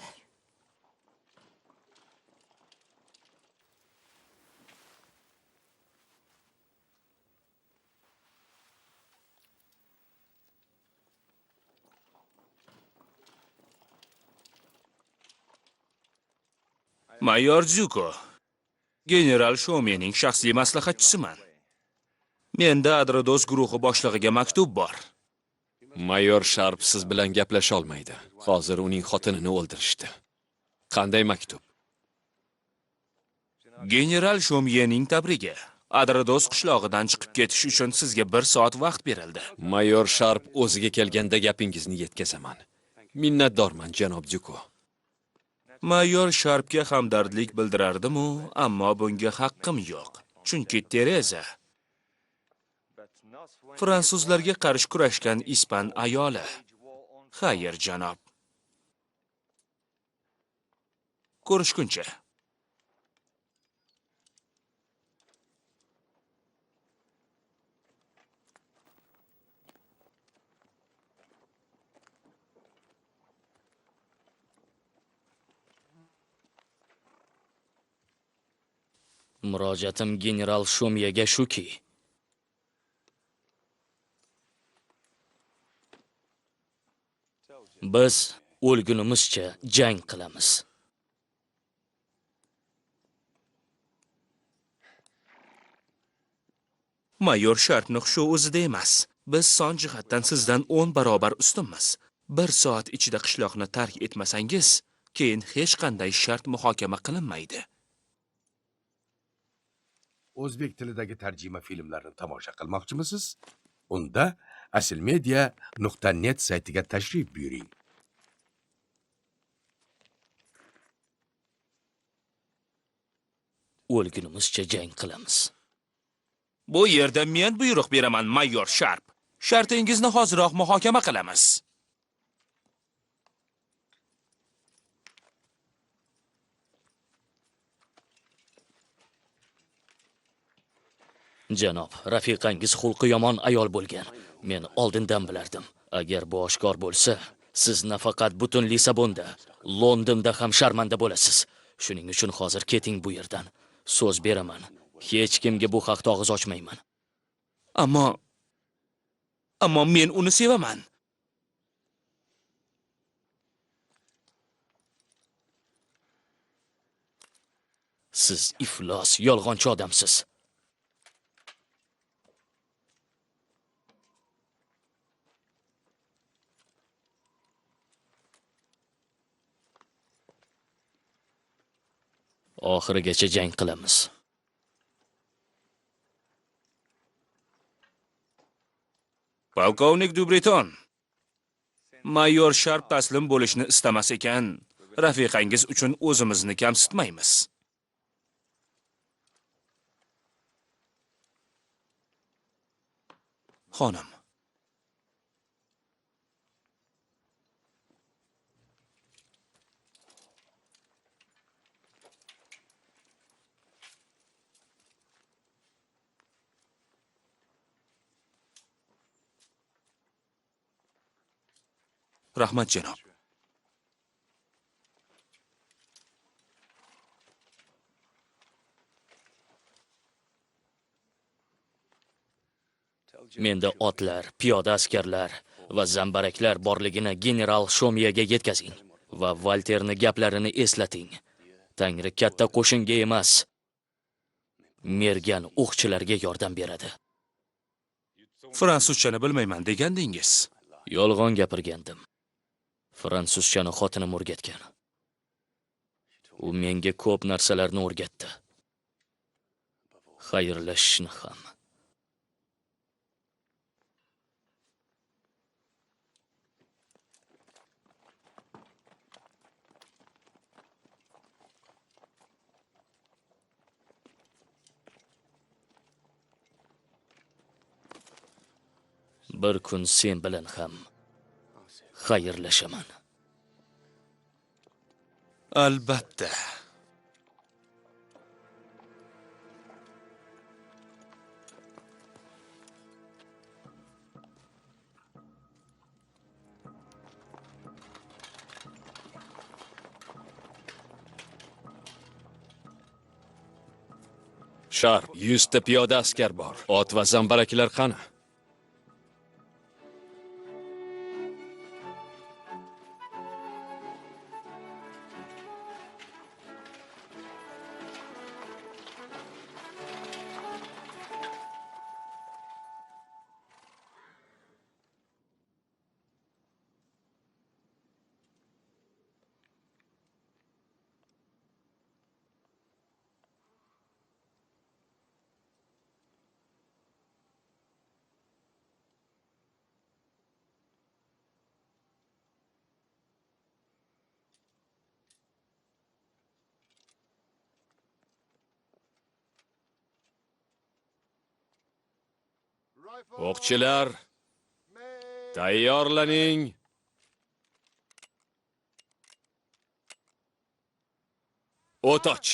Mayor Dzyuko, general Shomening shaxsiy maslahatchisiman. Menda Adrados guruhi boshlig'iga maktub bor. Mayor Sharp siz bilan gaplasha olmaydi. Hozir uning xotinini o'ldirishdi. Qanday maktub? General Shomyening tabrigi. Adrados qishlog'idan chiqib ketish uchun sizga 1 soat vaqt berildi. Mayor Sharp o'ziga kelganda gapingizni yetkazaman. Minnatdorman, janob Dzyuko. Mayor Sharpga hamdardlik bildirardim-u, ammo bunga haqqim yo'q. Chunki Tereza fransuzlarga qarshi kurashgan ispan ayoli. Xayr, janob. Ko'rishguncha. Murojaatim general Shomiyaga shuki, biz o'lgunimizcha jang qilamiz. Mayor Sharpni shu o'zida emas. Biz son jihatdan sizdan 10 barobar ustunmiz. 1 soat ichida qishloqni tark etmasangiz, keyin hech qanday shart muhokama qilinmaydi. O'zbek tilidagi tarjima filmlarini tomosha qilmoqchimisiz? Unda asilmedia.net saytiga tashrif buyuring. O'lgunimizcha jang qilamiz. Bu yerda men buyruq beraman, Mayor Sharp. Shartingizni hoziroq muhokama qilamiz. Janob, rafiqangiz xulqi yomon ayol bo'lgan. Men oldindan bilardim. Agar bu oshkor bo'lsa, siz nafaqat butun Lissabonda, Londonda ham sharmanda bo'lasiz. Shuning uchun hozir keting bu yerdan. So'z beraman, hech kimga bu haqda og'iz ochmayman. Ammo men uni sevaman. Siz iflos, yolg'onchi odamsiz. Oxirigacha jang qilamiz. Polkovnik Dubreton, Mayor Sharp taslim bo'lishni istamas ekan, rafiqangiz uchun o'zimizni kamsitmaymiz. Xonim. Rahmat, janob. Menda otlar, piyoda askarlar va zambaraklar borligini general Shomiyaga yetkazing va Volterni gaplarini eslating. Tangri katta qo'shinga emas, mergan o'qchilarga yordam beradi. Fransuzchani bilmayman degandingiz. Yolg'on gapirgandim. Fransuzchani xotinim o'rgatgan. U menga ko'p narsalarni o'rgatdi. Xayrlashishni ham. Bir kun sen bilan ham xayrlashaman. Albatta. Sharp, 100 ta piyoda askar bor. Ot va zambaraklar qani? O'qchilar, tayyorlaning. O't och.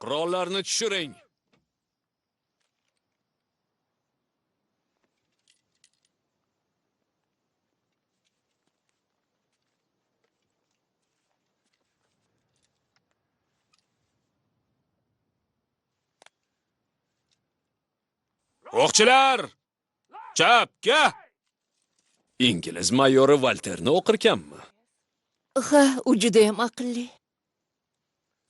Qurollarni tushiring. O'qchilar, chapga! Ingliz mayori Volterni o'qirkanmi? Ha, u juda ham aqlli.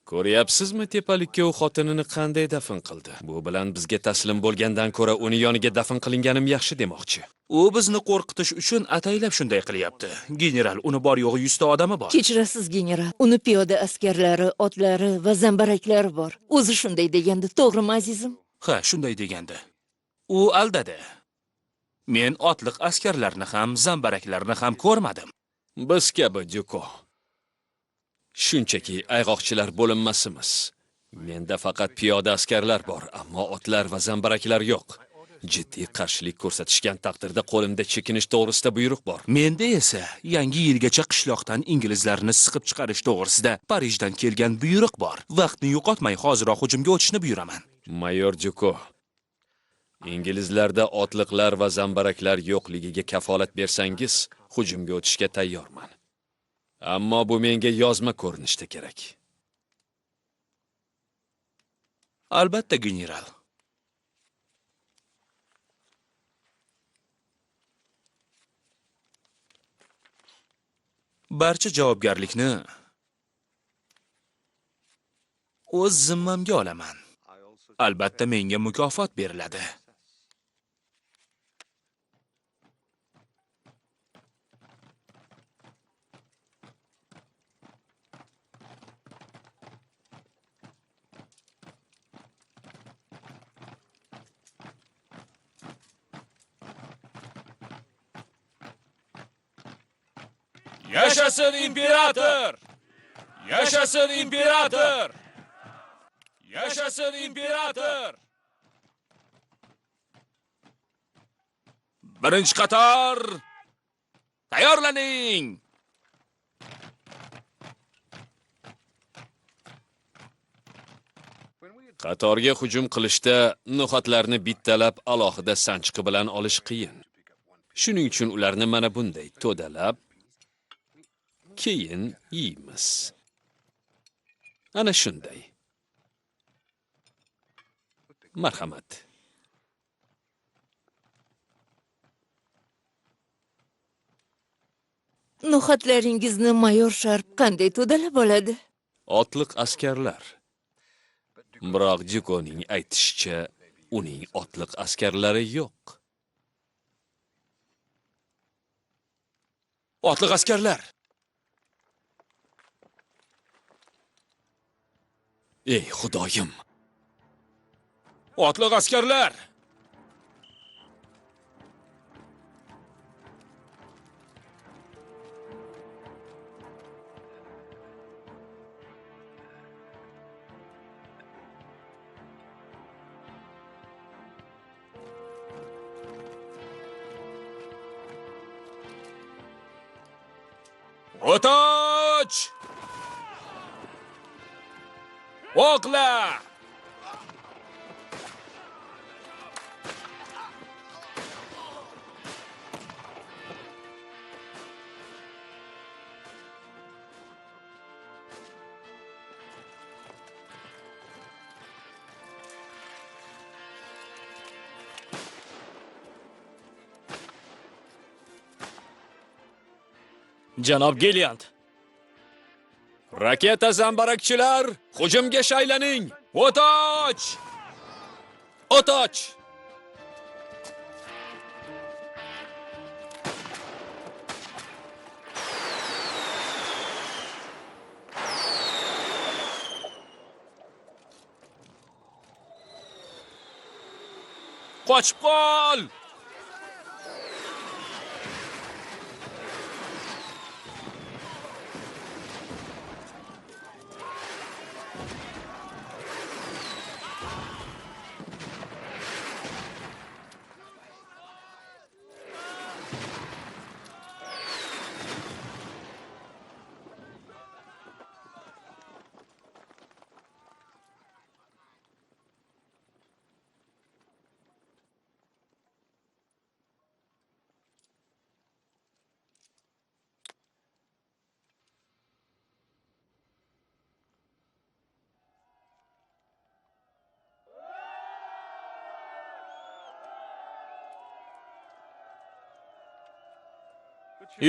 Ko'ryapsizmi, tepalikka u xotinini qanday dafn qildi? Bu bilan bizga taslim bo'lgandan ko'ra uni yoniga dafn qilinganim yaxshi demoqchi. U bizni qo'rqitish uchun ataylab shunday qilyapti. General, uni bor yo'g'i 100 ta odami bor. Kechirasiz, general. Uni piyoda askarlari, otlari va zambaraklari bor. O'zi shunday degandi, to'g'rimi, azizim? Ha, shunday degandi. U aldadi. Men otliq askarlarni ham, zambaraklarni ham ko'rmadim. Biz kabi Dyuko. Shunchaki ayg'oqchilar bo'linmasimiz. Menda faqat piyoda askarlar bor, ammo otlar va zambaraklar yo'q. Jiddiy qarshilik ko'rsatishgan taqdirda qo'limda chekinish to'g'risida buyruq bor. Menda esa yangi yilgacha qishloqdan inglizlarni siqib chiqarish to'g'risida Parijdan kelgan buyruq bor. Vaqtni yo'qotmay hoziroq hujumga o'tishni buyuraman. Mayor Dyuko, inglizlarda otliqlar va zambaraklar yo'qligiga kafolat bersangiz, hujumga o'tishga tayyorman. Ammo bu menga yozma ko'rinishda kerak. Albatta, general. Barcha javobgarlikni o'z zimmamga olaman. Albatta menga mukofot beriladi. Yashasin imperator! Yashasin imperator! Yashasin imperator! Birinchi qator tayyorlaning! Qatorga hujum qilishda no'xatlarni bittalab alohida sanchqi bilan olish qiyin. Shuning uchun ularni mana bunday to'dalab keyin yeymiz. Ana shunday. Marhamat. No'xatlaringizni mayor Sharp qanday to'dalab oladi? Otliq askarlar. Biroq Dyukoning aytishicha, uning otliq askarlari yo'q. Otliq askarlar. Ey Xudoyim! Otliq askarlar! Otoch! O'qla! Janob Gilliand. Raketa zambarakchilar, hujumga shaylaning! Otoch! Otoch! Qochib qol!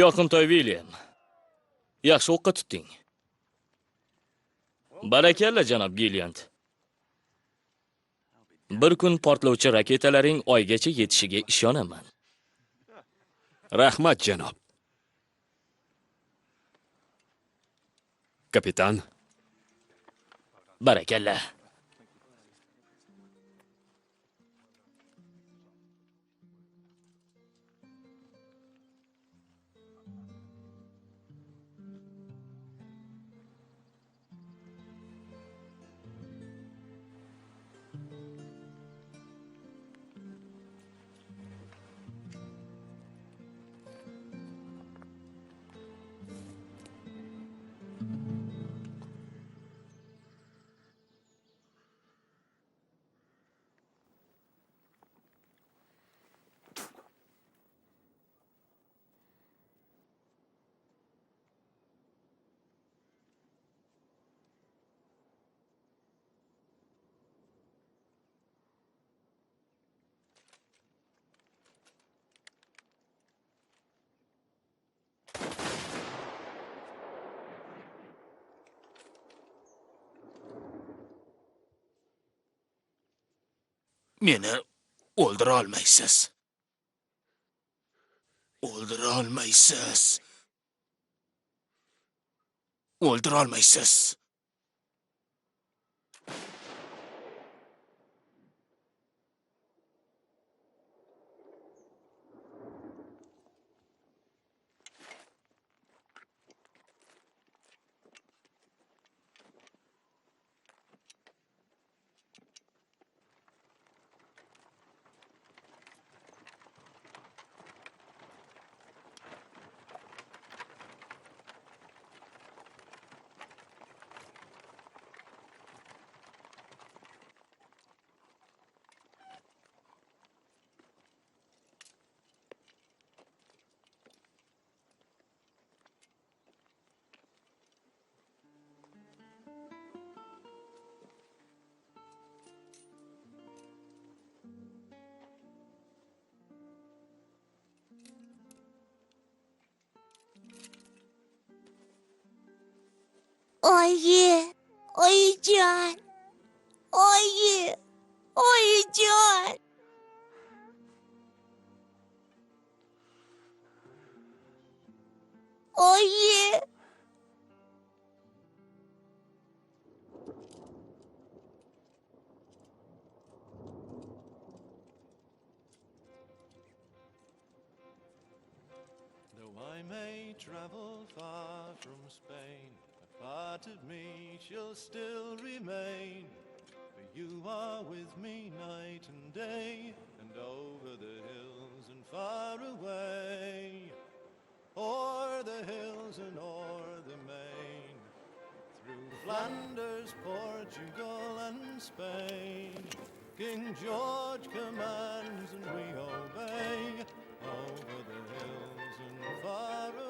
Yoqimtoy William. Yaxshi o'qqa tutding. Barakalla, janob Gilliand. Bir kun portlovchi raketalaring oygacha yetishiga ishonaman. Rahmat, janob. Kapitan. Barakalla. Meni o'ldira olmaysiz. O'ldira olmaysiz. O'ldira olmaysiz. Oyi, oyijon, oyi, oyijon. Oyi. Though I may travel far from Spain, a part of me shall still remain. For you are with me night and day, and over the hills and far away. O'er the hills and o'er the main, through Flanders, Portugal and Spain. King George commands and we obey. Over the hills and far away.